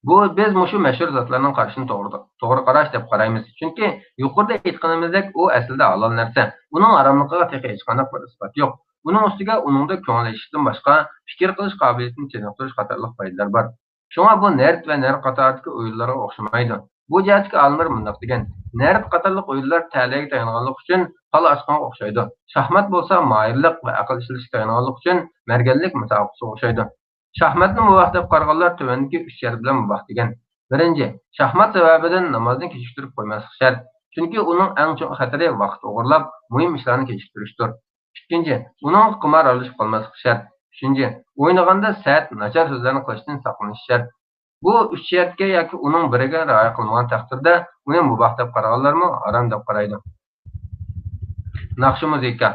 بۇ، بىز مۇشۇ مەشھۇر زاتلارنىڭ قارىشىنى توغرا، توغرا قاراش دەپ قارايمىز. چۈنكى يۇقىرىدا ئېيتقىنىمىزدەك، ئۇ ئەسلىدە ھالال نەرسە. ئۇنىڭ ھاراملىقىغا تېخى ھېچقانداق بىر ئىسپات يوق. ئۇنىڭ ئۈستىگە ئۇنىڭدا كۆڭۈل ئېچىشتىن باشقا پىكىر قىلىش قابىلىيىتىنى چېنىقتۇرۇش قاتارلىق پايدىلار بار. شۇڭا بۇ نەرد ۋە نەرد قاتارىدىكى ئويۇنلارغا ئوخشىمايدۇ. بۇ جەھەتتىكى ئالىملار مۇنداق دېگەن: نەرد قاتارلىق ئويۇنلار تەلەيگە تايانغانلىقى ئۈچۈن پال ئاچقانغا ئوخشايدۇ. شاھمات بولسا ماھىرلىق ۋە ئەقىل ئىشلىتىشكە تايانغانلىقى ئۈچۈن مەرگەنلىك مۇسابىقىسىگە ئوخشايدۇ. شاھماتنى مۇۋاپىق دەپ قارىغانلار تۆۋەندىكى ئۈچ شەرت بىلەن مۇۋاپىق دېگەن. بىرىنچى، شاھمات سەۋەبىدىن نامازنى كېچىكتۈرۈپ قويماسلىق شەرت. چۈنكى ئۇنىڭ ئەڭ چوڭ خەتىرى ۋاقىت ئوغرىلاپ، مۇھىم ئىشلارنى كېچىكتۈرۈشتۇر. ئىككىنچى، ئۇنىڭغا قىمار ئارىلىشىپ قالماسلىق شەرت. ئۈچىنچى، ئوينىغاندا سەت، ناچار سۆزلەرنى قىلىشتىن ساقلىنىش شەرت. بۇ ئۈچ شەرتكە ياكى ئۇنىڭ بىرىگە رىئايە قىلمىغان تەقدىردە، ئۇنى مۇباھ دەپ قارىغانلارمۇ ھارام دەپ قارايدۇ. ناخشا مۇزىكا.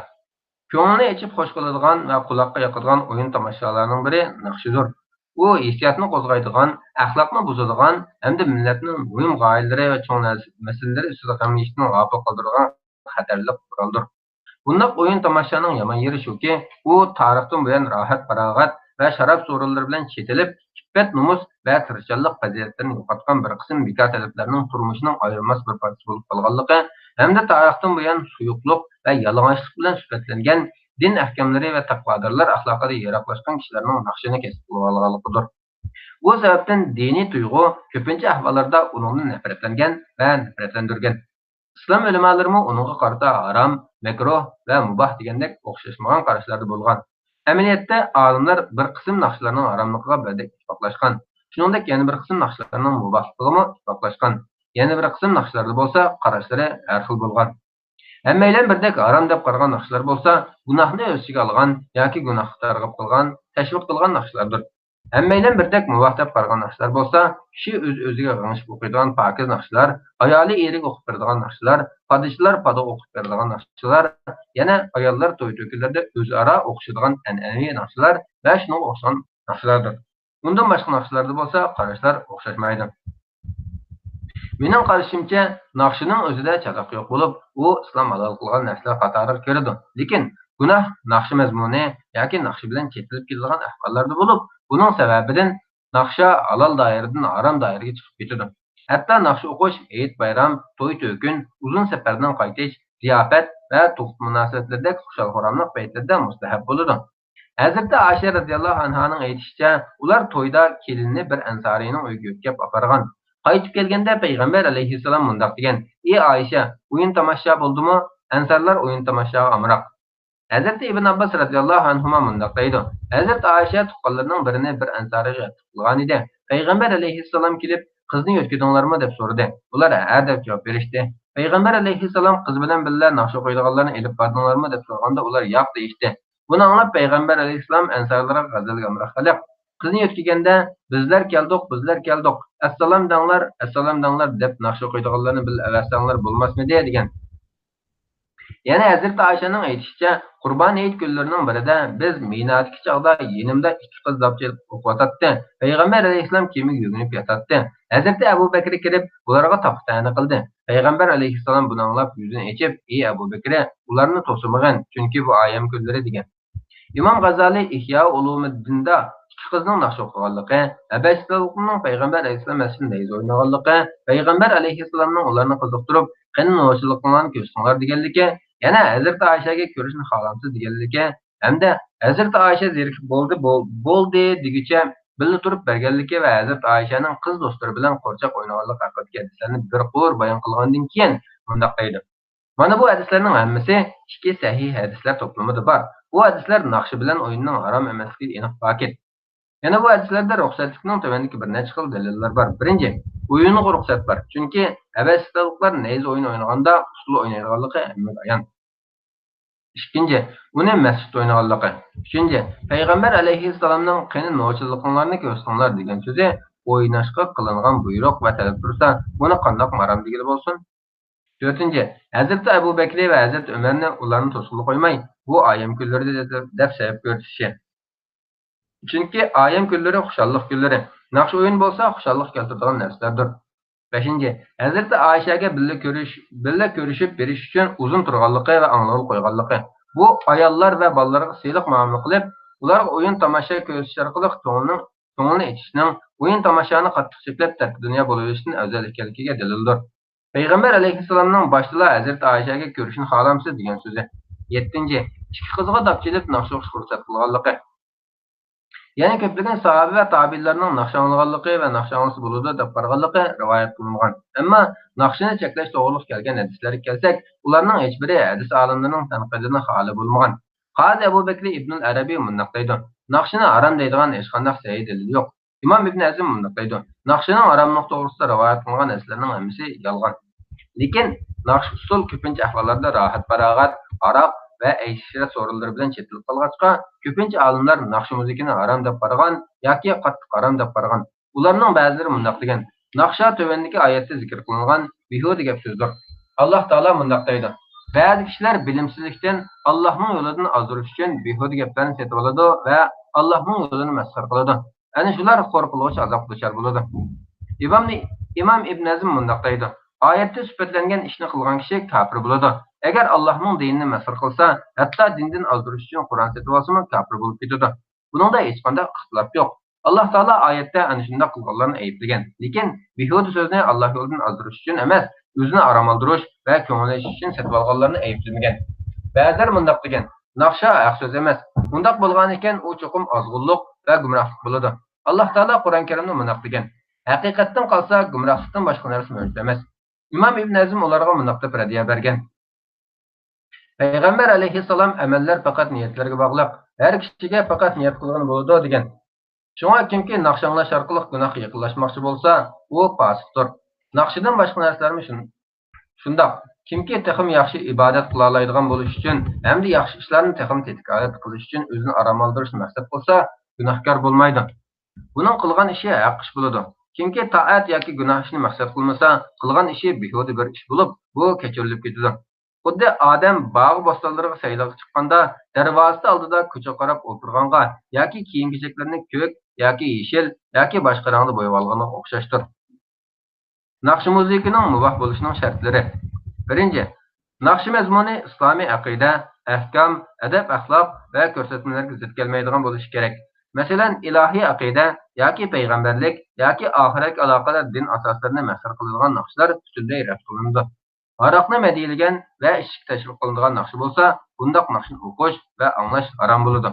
كۆڭۈلنى ئېچىپ خۇش قىلىدىغان ۋە قۇلاققا يېقىدىغان ئويۇن تاماشالارنىڭ بىرى ناخشىدۇر. ئۇ ھېسسىياتنى قوزغايدىغان، ئەخلاقنى بۇزىدىغان ھەمدە مىللەتنىڭ مۇھىم غايىلىرى ۋە چوڭ نەرس-، مەسىلىلىرى ئۈستىدە غەم يېيىشتىن غاپىل قالدۇرىدىغان خەتەرلىك قورالدۇر. بۇنداق ئويۇن تاماشانىڭ يامان يېرى شۇكى، ئۇ تارىختىن بۇيان راھەت-پاراغەت ۋە شاراب سورۇنلىرى بىلەن چېتىلىپ، ئىپپەت-نومۇس ۋە تىرىشچانلىق پەزىلەتلىرىنى يوقاتقان بىر قىسىم بىكار تەلەپلەرنىڭ تۇرمۇشىنىڭ ئايرىلماس بىر پارچىسى بولۇپ قالغانلىقى ھەمدە تارىختىن بۇيان سۇيۇقلۇق ۋە يالىڭاچلىق بىلەن سۈپەتلەنگەن دىن ئەھكاملىرى ۋە تەقۋادارلار ئەخلاقىدىن يىراقلاشقان كىشىلەرنىڭ ناخشىنى كەسىپ قىلىۋالغانلىقىدۇر. بۇ سەۋەبتىن دىنىي تۇيغۇ كۆپىنچە ئەھۋاللاردا ئۇنىڭدىن نەپرەتلەنگەن ۋە نەپرەتلەندۈرگەن. ئىسلام ئۆلىمالىرىمۇ ئۇنىڭغا قارىتا ھارام، مەكرۇھ ۋە مۇباھ دېگەندەك ئوخشاشمىغان قاراشلاردا بولغان. ئەمەلىيەتتە، ئالىملار بىر قىسىم ناخشىلارنىڭ ھاراملىقىغا بىردەك ئىتتىپاقلاشقان، شۇنىڭدەك يەنە بىر قىسىم ناخشىلارنىڭ مۇباھلىقىغىمۇ ئىتتىپاقلاشقان، يەنە بىر قىسىم ناخشىلاردا بولسا قاراشلىرى ھەر خىل بولغان. ھەممەيلەن بىردەك ھارام دەپ قارىغان ناخشىلار بولسا، گۇناھنى ئۆز ئىچىگە ئالغان ياكى گۇناھقا تەرغىب قىلغان، تەشۋىق قىلغان ناخشىلاردۇر. ھەممەيلەن بىردەك مۇباھ دەپ قارىغان ناخشىلار بولسا، كىشى ئۆز-ئۆزىگە غىڭشىپ ئوقۇيدىغان پاكىز ناخشىلار، ئايالى ئېرىگە ئوقۇپ بېرىدىغان ناخشىلار، پادىچىلار پادا ئوقۇپ بېرىدىغان ناخشىلار، يەنە ئاياللار توي-تۆكۈنلەردە ئۆزئارا ئوقۇشىدىغان ئەنئەنىۋى ناخشىلار ۋە شۇنىڭغا ئوخشىغان ناخشىلاردۇر. ئۇندىن باشقا ناخشىلاردا بولسا قاراشلار ئوخشاشمايدۇ. مېنىڭ قارىشىمچە، ناخشىنىڭ ئۆزىدە چاتاق يوق بولۇپ، ئۇ ئىسلام ھالال قىلغان نەرسىلەر قاتارىغا كىرىدۇ. لېكىن گۇناھ ناخشا مەزمۇنى ياكى ناخشا بىلەن چېتىلىپ كېتىدىغان ئەھۋاللاردا بولۇپ، بۇنىڭ سەۋەبىدىن ناخشا ھالال دائىرىدىن ھارام دائىرىگە چىقىپ كېتىدۇ. ھەتتا ناخشا ئوقۇش، ھېيت-بايرام، توي-تۆكۈن، ئۇزۇن سەپەردىن قايتىش، زىياپەت ۋە تۇغۇت مۇناسىۋەتلىرىدەك خۇشال-خۇراملىق پەيتلىرىدە مۇستەھەب بولىدۇ. ھەزرىتى ئائىشە رەزىياللاھۇ ئەنھانىڭ ئېيتىشىچە، ئۇلار تويدا كېلىننى بىر ئەنسارىينىڭ ئۆيىگە يۆتكەپ ئاپارغان. قايتىپ كەلگەندە پەيغەمبەر ئەلەيھىسسالام مۇنداق دېگەن: «ئى ئائىشە، ئويۇن-تاماشا بولدىمۇ؟ ئەنسارلار ئويۇن-تاماشاغا ئامراق.» ھەزرىتى ئىبن ئابباس رەزىياللاھۇ ئەنھۇما مۇنداق دەيدۇ: ھەزرىتى ئائىشە تۇغقانلىرىنىڭ بىرىنى بىر ئەنسارىيغا ئەتىپ قىلغانىدى. پەيغەمبەر ئەلەيھىسسالام كېلىپ، «قىزنى يۆتكىدىڭلارمۇ؟» دەپ سورىدى. ئۇلار، «ھە» دەپ جاۋاب بېرىشتى. پەيغەمبەر ئەلەيھىسسالام، «قىز بىلەن بىللە ناخشا ئوقۇيدىغانلارنى ئېلىپ باردىڭلارمۇ؟» دەپ سورىغاندا، ئۇلار، «ياق» دېيىشتى. بۇنى ئاڭلاپ پەيغەمبەر ئەلەيھىسسالام ئەنسارلارغا غەزەلگە ئامراق خەلق، «قىزنى يۆتكىگەندە، بىزلەر كەلدۇق، بىزلەر كەلدۇق، ئەسسالام دەڭلار، ئەسسالام دەڭلار» دەپ ناخشا ئوقۇيدىغانلارنى بىللە ئەۋەتسەڭلار بولماسمىدى؟ دېگەن. يەنە ھەزرىتى ئائىشەنىڭ ئېيتىشىچە، قۇربان ھېيت كۈنلىرىنىڭ بىرىدە بىز مىنادىكى چاغدا يېنىمدا ئىككى قىز داپ چېلىپ ئوقۇۋاتاتتى. پەيغەمبەر ئەلەيھىسسالام كېمىگە يۆگىنىپ ياتاتتى. ھەزرىتى ئەبۇ بەكرى كىرىپ، ئۇلارغا تاپا-تەنە قىلدى. پەيغەمبەر ئەلەيھىسسالام بۇنى ئاڭلاپ، يۈزىنى ئېچىپ، «ئى ئەبۇ بەكرى، ئۇلارنى توسىمىغىن، چۈنكى بۇ ئايەم كۈنلىرى» دېگەن. ئىمام غازالى ئىھيا ئۇلۇمىددىندا ئىككى قىزنىڭ ناخشا ئوقۇغانلىقى، ھەبەشىلىكلەرنىڭ پەيغەمبەر ئەلەيھىسسالام مەسچىتىدە نەيزە ئوينىغانلىقى، پەيغەمبەر ئەلەيھىسسالامنىڭ ئۇلارنى قىزىقتۇرۇپ، «قېنى نوچىلىقىڭلارنى كۆرسىتىڭلار» دېگەنلىكى، يەنە «ھەزرىتى ئائىشەگە كۆرۈشنى خالامسىز» دېگەنلىكى ھەمدە «ھەزرىتى ئائىشە زېرىكىپ، بولدى، بول-، بولدى» دېگۈچە بىللە تۇرۇپ بەرگەنلىكى ۋە ھەزرىتى ئائىشەنىڭ قىز دوستلىرى بىلەن قورچاق ئوينىغانلىقى ھەققىدىكى ھەدىسلەرنى بىر قۇر بايان قىلغاندىن كېيىن مۇنداق دەيدۇ: مانا بۇ ھەدىسلەرنىڭ ھەممىسى ئىككى سەھىھ ھەدىسلەر توپلىمىدا بار. بۇ ھەدىسلەر ناخشا بىلەن ئويۇننىڭ ھارام ئەمەسلىكىگە ئېنىق پاكىت. يەنە بۇ ھەدىسلەردە رۇخسەتلىكنىڭ تۆۋەندىكى بىر نەچچە خىل دەلىللىرى بار. بىرىنچى، ئويۇنغا رۇخسەت بار. چۈنكى ھەبەشىلىكلەر نەيزە ئويۇنى ئوينىغاندا ئۇسسۇل ئوينايدىغانلىقى ھەممىگە ئايان. ئىككىنچى، ئۇنى مەسچىتتە ئوينىغانلىقى. ئۈچىنچى، پەيغەمبەر ئەلەيھىسسالامنىڭ «قېنى نوچىلىقىڭلارنى كۆرسىتىڭلار» دېگەن سۆزى ئويناشقا قىلىنغان بۇيرۇق ۋە تەلەپ تۇرسا، بۇنى قانداق ھارام دېگىلى بولسۇن؟ تۆتىنچى، ھەزرىتى ئەبۇ بەكرى ۋە ھەزرىتى ئۆمەرنى ئۇلارنى توسقىلى قويماي، بۇ ئايەم كۈنلىرىدە دەپ سەۋەب كۆرسىتىشى. چۈنكى ئايەم كۈنلىرى خۇشاللىق كۈنلىرى، ناخشا ئويۇن بولسا خۇشاللىق كەلتۈرىدىغان نەرسىلەردۇر. بەشىنچى، ھەزرىتى ئائىشەگە بىللە كۆرۈش، بىللە كۆرۈشۈپ بېرىش ئۈچۈن ئۇزۇن تۇرغانلىقى ۋە ئاڭلىغىلى قويغانلىقى. بۇ ئاياللار ۋە بالىلارغا سىلىق مۇئامىلە قىلىپ، ئۇلارغا ئويۇن تاماشا كۆرسىتىش ئارقىلىق كۆڭلىنىڭ، كۆڭلىنى ئېچىشنىڭ، ئويۇن تاماشانى قاتتىق چەكلەپ تەركى دۇنيا بولۇۋېلىشتىن ئەۋزەل ئىكەنلىكىگە دەلىلدۇر. پەيغەمبەر ئەلەيھىسسالامنىڭ باشتىلا «ھەزرىتى ئائىشەگە كۆرۈشنى خالامسىز؟» دېگەن سۆزى. يەتتىنچى، ئىككى قىزغا داپ چېلىپ ناخشا ئوقۇشقا رۇخسەت قىلغانلىقى. يەنە كۆپلىگەن ساھابە ۋە تابىئىنلارنىڭ ناخشا ئاڭلىغانلىقى ۋە ناخشا ئاڭلىسا بولىدۇ دەپ قارىغانلىقى رىۋايەت قىلىنغان. ئەمما ناخشىنى چەكلەش توغرىلىق كەلگەن ھەدىسلەرگە كەلسەك، ئۇلارنىڭ ھېچبىرى ھەدىس ئالىملىرىنىڭ تەنقىدىدىن خالىي بولمىغان. قازى ئەبۇ بەكرى ئىبنۇل ئەرەبىي مۇنداق دەيدۇ: ناخشىنى ھارام دەيدىغان ھېچقانداق سەھىھ دەلىل يوق. ئىمام ئىبن ھەزم مۇنداق دەيدۇ: ناخشىنىڭ ھاراملىقى توغرىسىدا رىۋايەت قىلىنغان ھەدىسلەرنىڭ ھەممىسى يالغان. لېكىن ناخشا-ئۇسسۇل كۆپىنچە ئەھۋاللاردا راھەت-پاراغەت، ھاراق ۋە ئەيش-ئىشرەت سورۇنلىرى بىلەن چېتىلىپ قالغاچقا، كۆپىنچە ئالىملار ناخشا مۇزىكىنى ھارام دەپ قارىغان ياكى قاتتىق ھارام دەپ قارىغان. ئۇلارنىڭ بەزىلىرى مۇنداق دېگەن: ناخشا تۆۋەندىكى ئايەتتە زىكىر قىلىنغان بىھۇدە گەپ سۆزدۇر. ئاللاھ تائالا مۇنداق دەيدۇ: بەزى كىشىلەر بىلىمسىزلىكتىن ئاللاھنىڭ يولىدىن ئازدۇرۇش ئۈچۈن بىھۇدە گەپلەرنى سېتىۋالىدۇ ۋە ئاللاھنىڭ يولىنى مەسخىرە قىلىدۇ. ئەنە شۇلار خور قىلغۇچ ئازابقا دۇچار بولىدۇ. ئىمام، ئىمام ئىبن ھەزم مۇنداق دەيدۇ: ئايەتتە سۈپەتلەنگەن ئىشنى قىلغان كىشى كاپىر بولىدۇ. ئەگەر ئاللاھنىڭ دىنىنى مەسخىرە قىلسا، ھەتتا دىندىن ئازدۇرۇش ئۈچۈن قۇرئان سېتىۋالسىمۇ كاپىر بولۇپ كېتىدۇ. بۇنىڭدا ھېچقانداق ئىختىلاپ يوق. ئاللاھ تائالا ئايەتتە ئەنە شۇنداق قىلغانلارنى ئەيىبلىگەن. لېكىن بىھۇدە سۆزنى ئاللاھ يولىدىن ئازدۇرۇش ئۈچۈن ئەمەس، ئۆزىنى ئارام ئالدۇرۇش ۋە كۆڭۈل ئېچىش ئۈچۈن سېتىۋالغانلارنى ئەيىبلىمىگەن. بەزىلەر مۇنداق دېگەن: ناخشا ھەق سۆز ئەمەس. ئۇنداق بولغانىكەن، ئۇ چوقۇم ئازغۇنلۇق ۋە گۇمراھلىق بولىدۇ. ئاللاھ تائالا قۇرئان كەرىمدە مۇنداق دېگەن: ھەقىقەتتىن قالسا، گۇمراھلىقتىن باشقا نەرسە مەۋجۇت ئەمەس. ئىمام ئىبن ھەزم ئۇلارغا مۇنداق دەپ رەددىيە بەرگەن: پەيغەمبەر ئەلەيھىسسالام ئەمەللەر پەقەت نىيەتلەرگە باغلىق، ھەر كىشىگە پەقەت نىيەت قىلغىنى بولىدۇ دېگەن. شۇڭا كىمكى ناخشا ئاڭلاش ئارقىلىق گۇناھقا يېقىنلاشماقچى بولسا، ئۇ پاسىقتۇر. ناخشىدىن باشقا نەرسىلەرمۇ شۇن-، شۇنداق. كىمكى تېخىمۇ ياخشى ئىبادەت قىلالايدىغان بولۇش ئۈچۈن ھەمدە ياخشى ئىشلارنى تېخىمۇ تېتىكارەك قىلىش ئۈچۈن ئۆزىنى ئارام ئالدۇرۇشنى مەقسەت قىلسا، گۇناھكار بولمايدۇ. ئۇنىڭ قىلغان ئىشى ھەق ئىش بولىدۇ. كىمكى تائەت ياكى گۇناھ ئىشنى مەقسەت قىلمىسا، قىلغان ئىشى بىھۇدە بىر ئىش بولۇپ، بۇ كەچۈرۈلۈپ كېتىدۇ. خۇددى ئادەم باغ-بوستانلىرىغا سەيلىگە چىققاندا، دەرۋازىسى ئالدىدا كوچىغا قاراپ ئولتۇرغانغا ياكى كىيىم-كېچەكلىرىنى كۆك ياكى يېشىل ياكى باشقا رەڭدە بويىۋالغانغا ئوخشاشتۇر. ناخشا-مۇزىكىنىڭ مۇباھ بولۇشىنىڭ شەرتلىرى. بىرىنچى، ناخشا مەزمۇنى ئىسلامىي ئەقىدە، ئەھكام، ئەدەپ-ئەخلاق ۋە كۆرسەتمىلەرگە زىت كەلمەيدىغان بولۇشى كېرەك. مەسىلەن، ئىلاھىي ئەقىدە ياكى پەيغەمبەرلىك ياكى ئاخىرەتكە ئالاقىدار دىن ئاساسلىرىنى مەسخىرە قىلىدىغان ناخشىلار پۈتۈنلەي رەت قىلىنىدۇ. ھاراقنى مەدھىيلىگەن ۋە ئىچىشكە تەشۋىق قىلىنىدىغان ناخشا بولسا، بۇنداق ناخشىنى ئوقۇش ۋە ئاڭلاش ھارام بولىدۇ.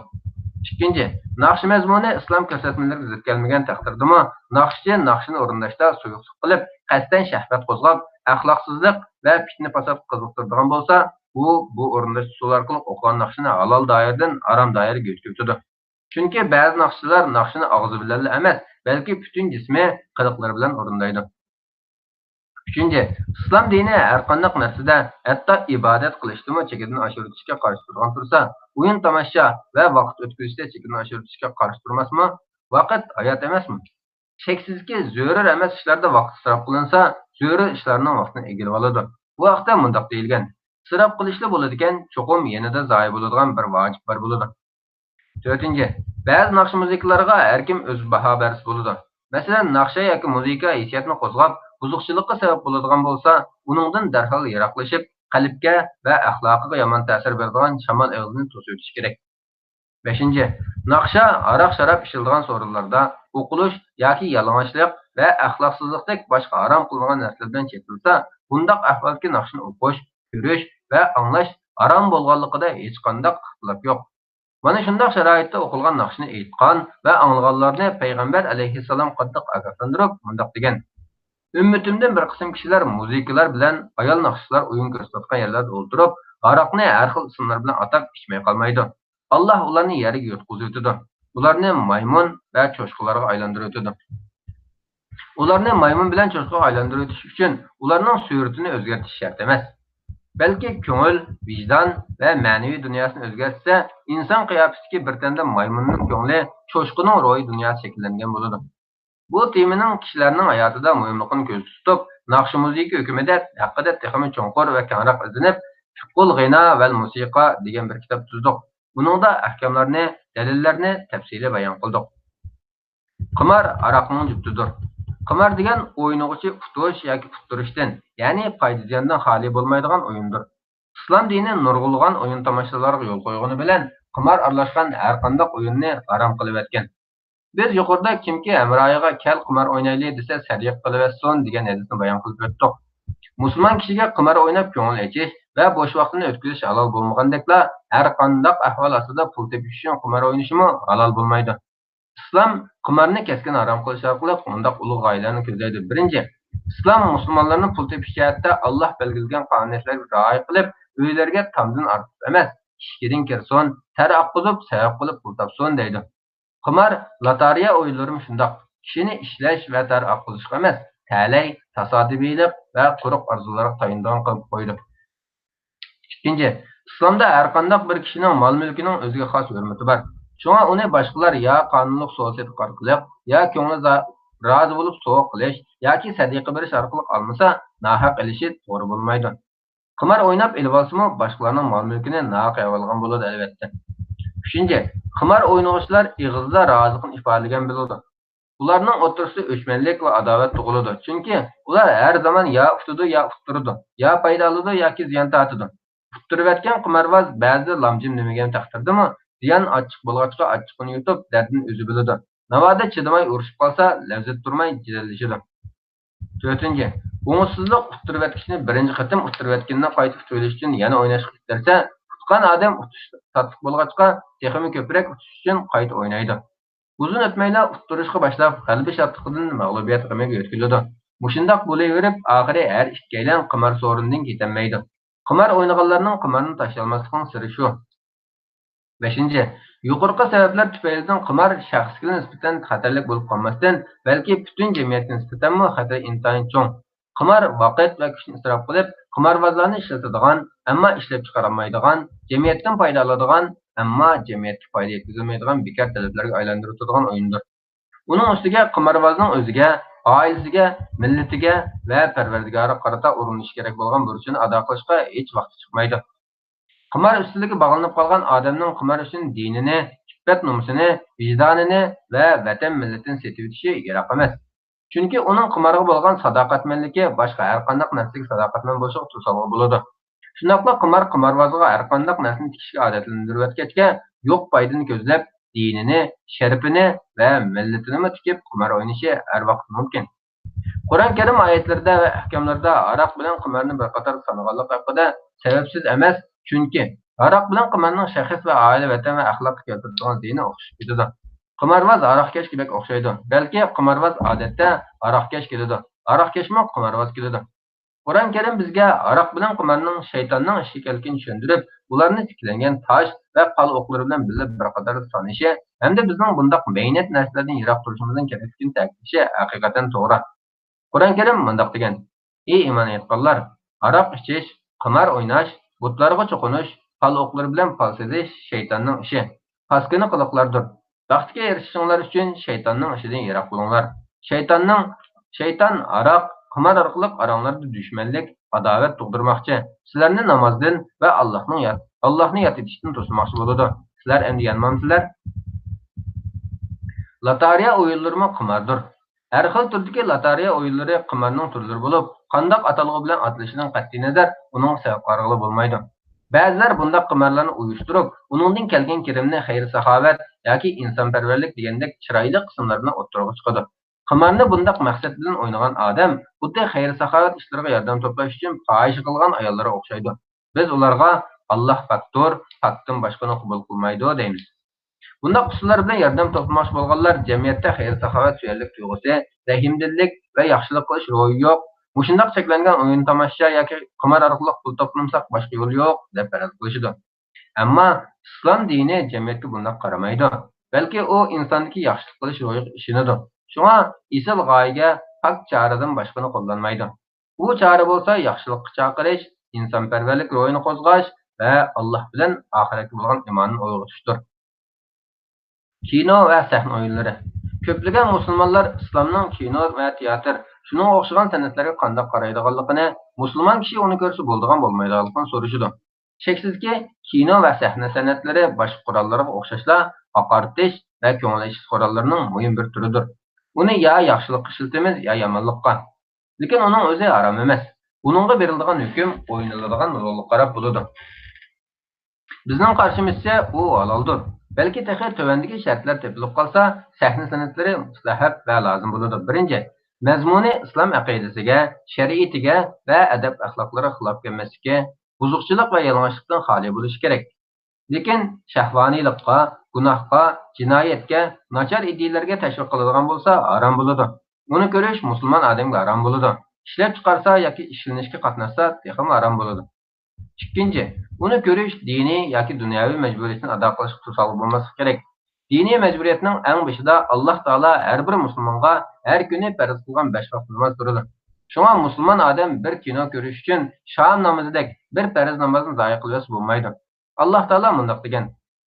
ئىككىنچى، ناخشا مەزمۇنى ئىسلام كۆرسەتمىلىرىگە زىت كەلمىگەن تەقدىردىمۇ، ناخشىچى ناخشىنى ئورۇنداشتا سۇيۇقلۇق قىلىپ، قەستەن شەھۋەت قوزغاپ، ئەخلاقسىزلىق ۋە پىتنە-پاساتقا قىزىقتۇرىدىغان بولسا، ئۇ بۇ ئورۇنداش ئۇسۇلى ئارقىلىق ئوقۇغان ناخشىنى ھالال دائىرىدىن ھارام دائىرىگە ئۆتۈپ كېتىدۇ. چۈنكى بەزى ناخشىچىلار ناخشىنى ئاغزى بىلەنلا ئەمەس، بەلكى پۈتۈن جىسمى، قىلىقلىرى بىلەن ئورۇندايدۇ. ئۈچىنچى، ئىسلام دىنى ھەر قانداق نەرسىدە، ھەتتا ئىبادەت قىلىشتىمۇ چېكىدىن ئاشۇرۇۋېتىشكە قارشى تۇرغان تۇرسا، ئويۇن-تاماشا ۋە ۋاقىت ئۆتكۈزۈشتە چېكىدىن ئاشۇرۇۋېتىشكە قارشى تۇرماسمۇ؟ ۋاقىت ھايات ئەمەسمۇ؟ شەكسىزكى، زۆرۈر ئەمەس ئىشلاردا ۋاقىت ئىسراپ قىلىنسا، زۆرۈر ئىشلارنىڭ ۋاقتىنى ئىگىلىۋالىدۇ. بۇ ھەقتە مۇنداق دېيىلگەن: ئىسراپ قىلىشلا بولىدىكەن، چوقۇم يېنىدا زايە بولىدىغان بىر ۋاجىپ بار بولىدۇ. تۆتىنچى، بەزى ناخشا مۇزىكىلارغا ھەر كىم ئۆزى باھا بەرسە بولىدۇ. مەسىلەن، ناخشا ياكى مۇزىكا ھېسسىياتنى قوزغاپ، بۇزۇقچىلىققا سەۋەب بولىدىغان بولسا، ئۇنىڭدىن دەرھال يىراقلىشىپ، قەلبكە ۋە ئەخلاقىغا يامان تەسىر بېرىدىغان شامال ئېغىزىنى توسۇۋېتىش كېرەك. بەشىنچى، ناخشا، ھاراق-شاراب ئىچىلىدىغان سورۇنلاردا ئوقۇلۇش ياكى يالىڭاچلىق ۋە ئەخلاقسىزلىقتەك باشقا ھارام قىلىنغان نەرسىلەر بىلەن چېتىلسا، بۇنداق ئەھۋالدىكى ناخشىنى ئوقۇش، كۆرۈش ۋە ئاڭلاش ھارام بولغانلىقىدا ھېچقانداق ئىختىلاپ يوق. مانا شۇنداق شارائىتتا ئوقۇلغان ناخشىنى ئېيتقان ۋە ئاڭلىغانلارنى پەيغەمبەر ئەلەيھىسسالام قاتتىق ئاگاھلاندۇرۇپ مۇنداق دېگەن: ئۈممىتىمدىن بىر قىسىم كىشىلەر مۇزىكىلار بىلەن ئايال ناخشىچىلار ئويۇن كۆرسىتىۋاتقان يەرلەردە ئولتۇرۇپ، ھاراقنى ھەر خىل ئىسىملار بىلەن ئاتاپ ئىچمەي قالمايدۇ. ئاللاھ ئۇلارنى يەرگە يۇتقۇزۇۋېتىدۇ. ئۇلارنى مايمۇن ۋە چوشقىلارغا ئايلاندۇرۇۋېتىدۇ. ئۇلارنى مايمۇن بىلەن چوشقىغا ئايلاندۇرۇۋېتىش ئۈچۈن ئۇلارنىڭ سۈرىتىنى ئۆزگەرتىش شەرت ئەمەس. بەلكى كۆڭۈل، ۋىجدان ۋە مەنىۋى دۇنياسىنى ئۆزگەرتسە، ئىنسان قىياپىتىدىكى بىر تەندە مايمۇننىڭ كۆڭلى، چوشقىنىڭ روھىي دۇنياسى شەكىللەنگەن بولىدۇ. بۇ تېمىنىڭ كىشىلەرنىڭ ھاياتىدا مۇھىملىقىنى كۆزدە تۇتۇپ، ناخشا مۇزىكا ھۆكمىدە ھەققىدە تېخىمۇ چوڭقۇر ۋە كەڭرەك ئىزدىنىپ، فىقھۇل غىنا ۋەل مۇسىقا دېگەن بىر كىتاب تۈزدۇق. ئۇنىڭدا ئەھكاملارنى، دەلىللەرنى تەپسىلىي بايان قىلدۇق. قىمار ھاراقنىڭ جۈپتىدۇر. قىمار دېگەن ئوينىغۇچى ئۇتۇش ياكى ئۇتتۇرۇشتىن، يەنى پايدا-زىياندىن خالىي بولمايدىغان ئويۇندۇر. ئىسلام دىنى نۇرغۇنلىغان ئويۇن-تاماشىلارغا يول قويغىنى بىلەن، قىمار ئارىلاشقان ھەر قانداق ئويۇننى ھارام قىلىۋەتكەن. بىز يۇقىرىدا «كىمكى ھەمراھىغا كەل قىمار ئوينايلى دېسە، سەدىقە قىلىۋەتسۇن» دېگەن ھەدىسنى بايان قىلىپ ئۆتتۇق. مۇسۇلمان كىشىگە قىمار ئويناپ كۆڭۈل ئېچىش ۋە بوش ۋاقتىنى ئۆتكۈزۈش ھالال بولمىغاندەكلا، ھەر قانداق ئەھۋال ئاستىدا پۇل تېپىش ئۈچۈن قىمار ئوينىشىمۇ ھالال بولمايدۇ. ئىسلام قىمارنى كەسكىن ھارام قىلىش ئارقىلىق مۇنداق ئۇلۇغ غايىلەرنى كۆزلەيدۇ. بىرىنچى، ئىسلام مۇسۇلمانلارنى پۇل تېپىش جەھەتتە ئاللاھ بەلگىلىگەن قانۇنىيەتلەرگە رىئايە قىلىپ، ئۆيلىرىگە تامدىن ئارتۇق ئەمەس، ئىشىكىدىن كىرسۇن، تەر ئاققۇزۇپ، سەۋەب قىلىپ پۇل تاپسۇن دەيدۇ. قىمار، لاتارىيە ئويۇنلىرىمۇ شۇنداق، كىشىنى ئىشلەش ۋە تەر ئاققۇزۇشقا ئەمەس، تەلەي، تاسادىپىيلىق ۋە قۇرۇق ئارزۇلارغا تايىنىدىغان قىلىپ قويىدۇ. ئىككىنچى، ئىسلامدا ھەر قانداق بىر كىشىنىڭ مال-مۈلكىنىڭ ئۆزىگە خاس ھۆرمىتى بار. شۇڭا ئۇنى باشقىلار يا قانۇنلۇق سودا-سېتىق ئارقىلىق، يا كۆڭلى زا-، رازى بولۇپ سوۋغا قىلىش ياكى سەدىقە بېرىش ئارقىلىق ئالمىسا، ناھەق ئېلىشى توغرا بولمايدۇ. قىمار ئويناپ ئېلىۋالسىمۇ، باشقىلارنىڭ مال-مۈلكىنى ناھەق ئېلىۋالغان بولىدۇ، ئەلۋەتتە. ئۈچىنچى، قىمار ئوينىغۇچىلار ئېغىزدا رازىلىقىنى ئىپادىلىگەن بولىدۇ. ئۇلارنىڭ ئوتتۇرىسىدا ئۆچمەنلىك ۋە ئاداۋەت تۇغۇلىدۇ، چۈنكى ئۇلار ھەر زامان يا ئۇتىدۇ، يا ئۇتتۇرىدۇ، يا پايدا ئالىدۇ ياكى زىيان تارتىدۇ. ئۇتتۇرۇۋەتكەن قىمارۋاز بەزىدە لامجىم دېمىگەن تەقدىردىمۇ، زىيان ئاچچىق بولغاچقا ئاچچىقىنى يۇتۇپ، دەردىنى ئۆزى بىلىدۇ. ناۋادا چىدىماي ئۇرۇشۇپ قالسا، لەۋزىدە تۇرماي جېدەللىشىدۇ. تۆتىنچى، ئوڭۇشسىزلىق ئۇتتۇرۇۋەتكۈچىنى بىرىنچى قېتىم ئۇتتۇرۇۋەتكىنىنى قايتا ئۇتۇۋېلىش ئۈچۈن يەنە ئويناشقا ئىتتەرسە، ئۇتقان ئادەم ئۇتۇش تاتلىق بولغاچقا، تېخىمۇ كۆپرەك ئۇتۇش ئۈچۈن قايتا ئوينايدۇ. ئۇزۇن ئۆتمەيلا ئۇتتۇرۇشقا باشلاپ، غەلىبە شادلىقىدىن مەغلۇبىيەت غېمىگە يۆتكىلىدۇ. مۇشۇنداق بولۇۋېرىپ، ئاخىرى ھەر ئىككىيلەن قىمار سورۇنىدىن كېتەلمەيدۇ. قىمار ئوينىغانلارنىڭ قىمارنى تاشلىيالماسلىقىنىڭ سىرى شۇ. بەشىنچى، يۇقىرىقى سەۋەبلەر تۈپەيلىدىن قىمار شەخسكىلا نىسبەتەن خەتەرلىك بولۇپ قالماستىن، بەلكى پۈتۈن جەمئىيەتكە نىسبەتەنمۇ خەتىرى ئىنتايىن چوڭ. قىمار ۋاقىت ۋە كۈچنى ئىسراپ قىلىپ، قىمارۋازلارنى ئىشلىتىدىغان، ئەمما ئىشلەپچىقارالمايدىغان، جەمئىيەتتىن پايدا ئالىدىغان، ئەمما جەمئىيەتكە پايدا يەتكۈزەلمەيدىغان بىكار تەلەپلەرگە ئايلاندۇرۇۋېتىدىغان ئويۇندۇر. ئۇنىڭ ئۈستىگە قىمارۋازنىڭ ئۆزىگە، ئائىلىسىگە، مىللىتىگە ۋە پەرۋەردىگارىغا قارىتا ئورۇندىشى كېرەك بولغان بۇرچىنى ئادا قىلىشقا ھېچ ۋاقتى چىقمايدۇ. قىمار ئۈستىلىگە باغلىنىپ قالغان ئادەمنىڭ قىمار ئۈچۈن دىنىنى، ئىپپەت-نومۇسىنى، ۋىجدانىنى ۋە ۋەتەن-مىللىتىنى سېتىۋېتىشى يىراق ئەمەس. چۈنكى ئۇنىڭ قىمارغا بولغان ساداقەتمەنلىكى باشقا ھەر قانداق نەرسىگە ساداقەتمەن بولۇشىغا توسالغۇ بولىدۇ. شۇنداقلا قىمار قىمارۋازغا ھەر قانداق نەرسىنى تىكىشكە ئادەتلەندۈرۈۋەتكەچكە، يوق پايدىنى كۆزلەپ، دىنىنى، شەرىپىنى ۋە مىللىتىنىمۇ تىكىپ قىمار ئوينىشى ھەر ۋاقىت مۇمكىن. قۇرئان كەرىم ئايەتلىرىدە ۋە ئەھكاملىرىدا ئاراق بىلەن قىمارنى بىر قاتار سانىغانلىقى ھەققىدە سەۋەبسىز ئەمەس، چۈنكى ھاراق بىلەن قىمارنىڭ شەخس ۋە ئائىلە، ۋەتەن ۋە ئەخلاققا كەلتۈرىدىغان زىيىنى ئوخشىشىپ كېتىدۇ. قىمارۋاز ھاراقكەشكە بەك ئوخشايدۇ، بەلكى قىمارۋاز ئادەتتە ھاراقكەش كېلىدۇ، ھاراقكەشمۇ قىمارۋاز كېلىدۇ. قۇرئان كەرىم بىزگە ھاراق بىلەن قىمارنىڭ شەيتاننىڭ ئىشى ئىكەنلىكىنى چۈشەندۈرۈپ، ئۇلارنى تىكلەنگەن تاش ۋە پال ئوقلىرى بىلەن بىللە بىر قاتاردا سانىشى ھەمدە بىزنىڭ بۇنداق مەينەت نەرسىلەردىن يىراق تۇرۇشىمىزنىڭ كېرەكلىكىنى تەكىتلىشى ھەقىقەتەن توغرا. قۇرئان كەرىم مۇنداق دېگەن: ئى ئىمان ئېيتقانلار! ھاراق ئىچىش، قىمار ئويناش، بۇتلارغا چوقۇنۇش، پال ئوقلىرى بىلەن پال سېلىش شەيتاننىڭ ئىشى. پاسكىنا قىلىقلاردۇر. بەختكە ئېرىشىشىڭلار ئۈچۈن شەيتاننىڭ ئىشىدىن يىراق بولۇڭلار. شەيتاننىڭ، شەيتان ھاراق، قىمار ئارقىلىق ئاراڭلاردا دۈشمەنلىك، ئاداۋەت تۇغدۇرماقچى. سىلەرنى نامازدىن ۋە ئاللاھنىڭ يات-، ئاللاھنى ياد ئېتىشتىن توسماقچى بولىدۇ. سىلەر ئەمدى يانمامسىلەر؟ لاتارىيە ئويۇنلىرىمۇ قىماردۇر. ھەر خىل تۈردىكى لاتارىيە ئويۇنلىرى قىمارنىڭ تۈرلىرى بولۇپ، قانداق ئاتالغۇ بىلەن ئاتىلىشىدىن قەتئىينەزەر، ئۇنىڭغا سەۋەب قارىغىلى بولمايدۇ. بەزىلەر بۇنداق قىمارلارنى ئۇيۇشتۇرۇپ، ئۇنىڭدىن كەلگەن كىرىمنى خەير-ساخاۋەت ياكى ئىنسانپەرۋەرلىك دېگەندەك چىرايلىق قىسىملار بىلەن ئوتتۇرىغا چىقىدۇ. قىمارنى بۇنداق مەقسەت بىلەن ئوينىغان ئادەم خۇددى خەير-ساخاۋەت ئىشلىرىغا ياردەم توپلاش ئۈچۈن پاھىشە قىلغان ئاياللارغا ئوخشايدۇ. بىز ئۇلارغا «ئاللاھ پاكتۇر، پاكتىن باشقىنى قوبۇل قىلمايدۇ» دەيمىز. بۇنداق ئۇسۇللار بىلەن ياردەم توپلىماقچى بولغانلار جەمئىيەتتە خەير-ساخاۋەت سۆيەرلىك تۇيغۇسى، رەھىمدىللىك ۋە ياخشىلىق قىلىش روھى يوق، مۇشۇنداق چەكلەنگەن ئويۇن-تاماشا ياكى قىمار ئارقىلىق پۇل توپلىمىساق باشقا يول يوق، دەپ پەرەز قىلىشىدۇ. ئەمما ئىسلام دىنى جەمئىيەتكە بۇنداق قارىمايدۇ، بەلكى ئۇ ئىنساندىكى ياخشىلىق قىلىش روھىغا ئىشىنىدۇ. شۇڭا ئېسىل غايىگە، پاك چارىدىن باشقىنى قوللانمايدۇ. ئۇ چارە بولسا ياخشىلىققا چاقىرىش، ئىنسانپەرۋەرلىك روھىنى قوزغاش ۋە ئاللاھ بىلەن ئاخىرەتكە بولغان ئىماننى ئويغىتىشتۇر. كىنو ۋە سەھنە ئويۇنلىرى. كۆپلىگەن مۇسۇلمانلار ئىسلامنىڭ كىنو ۋە تىياتىر، شۇنىڭغا ئوخشىغان سەنئەتلەرگە قانداق قارايدىغانلىقىنى، مۇسۇلمان كىشى ئۇنى كۆرسە بولىدىغان بولمايدىغانلىقىنى سورىشىدۇ. شەكسىزكى، كىنو ۋە سەھنە سەنئەتلىرى باشقا قوراللارغا ئوخشاشلا ھاقارىتىش ۋە كۆڭۈل ئېچىش قوراللىرىنىڭ مۇھىم بىر تۈرىدۇر. ئۇنى يا ياخشىلىققا ئىشلىتىمىز، يا يامانلىققا. لېكىن ئۇنىڭ ئۆزى ھارام ئەمەس. ئۇنىڭغا بېرىلىدىغان ھۆكۈم ئوينىلىدىغان رولغا قاراپ بولىدۇ. بىزنىڭ قارىشىمىزچە، ئۇ ھالالدۇر. بەلكى تېخى تۆۋەندىكى شەرتلەر تېپىلىپ قالسا، سەھنە سەنئەتلىرى مۇستەھەب ۋە لازىم بولىدۇ. بىرىنچى، مەزمۇنى ئىسلام ئەقىدىسىگە، شەرىئىتىگە ۋە ئەدەپ-ئەخلاقلىرىغا خىلاپ كەلمەسلىكى، بۇزۇقچىلىق ۋە يالىڭاچلىقتىن خالىي بولۇشى كېرەك. لېكىن شەھۋانىيلىققا، گۇناھقا، جىنايەتكە، ناچار ئىدىيىلەرگە تەشۋىق قىلىدىغان بولسا، ھارام بولىدۇ. ئۇنى كۆرۈش مۇسۇلمان ئادەمگە ھارام بولىدۇ. ئىشلەپچىقارسا ياكى ئىشلىنىشكە قاتناشسا، تېخىمۇ ھارام بولىدۇ. ئىككىنچى، ئۇنى كۆرۈش دىنىي ياكى دۇنياۋى مەجبۇرىيىتىنى ئادا قىلىشقا توسالغۇ بولماسلىقى كېرەك. دىنىي مەجبۇرىيەتنىڭ ئەڭ بېشىدا ئاللاھ تائالا ھەر بىر مۇسۇلمانغا ھەر كۈنى پەرز قىلغان بەش ۋاق ناماز تۇرىدۇ. شۇڭا مۇسۇلمان ئادەم بىر كىنو كۆرۈش ئۈچۈن شام نامىزىدەك بىر پەرز نامازنى زايە قىلىۋەتسە بولمايدۇ. ئاللاھ تائالا مۇنداق دېگەن: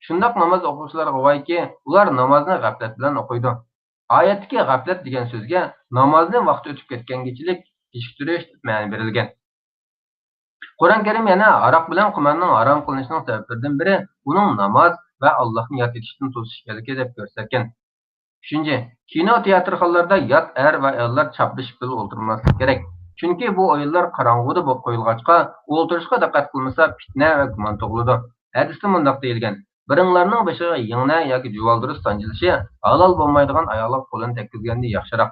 «شۇنداق ناماز ئوقۇغۇچىلارغا ۋايكى، ئۇلار نامازنى غەپلەت بىلەن ئوقۇيدۇ.» ئايەتتىكى غەپلەت دېگەن سۆزگە نامازنى ۋاقتى ئۆتۈپ كەتكەنگىچىلىك كېچىكتۈرۈش دەپ مەنە بېرىلگەن. قۇرئان كەرىم يەنە ھاراق بىلەن قىمارنىڭ ھارام قىلىنىشىنىڭ سەۋەبلىرىدىن بىرى ئۇنىڭ ناماز ۋە ئاللاھنى ياد ئېتىشتىن توسۇش ئىكەنلىكى دەپ كۆرسەتكەن. ئۈچىنچى، كىنو تىياتىرخانىلاردا يات ئەر ۋە ئاياللار چاپلىشىپ بىللە ئولتۇرماسلىقى كېرەك. چۈنكى بۇ ئويۇنلار قاراڭغۇدا بولۇپ قويۇلغاچقا، ئولتۇرۇشقا دىققەت قىلمىسا پىتنە ۋە گۇمان تۇغۇلىدۇ. ھەدىستە مۇنداق دېيىلگەن: «بىرىڭلارنىڭ بېشىغا يىڭنە ياكى جۇۋالدۇرۇس سانجىلىشى ھالال بولمايدىغان ئاياغلىق قولىنى تەگكۈزگەندىن ياخشىراق.»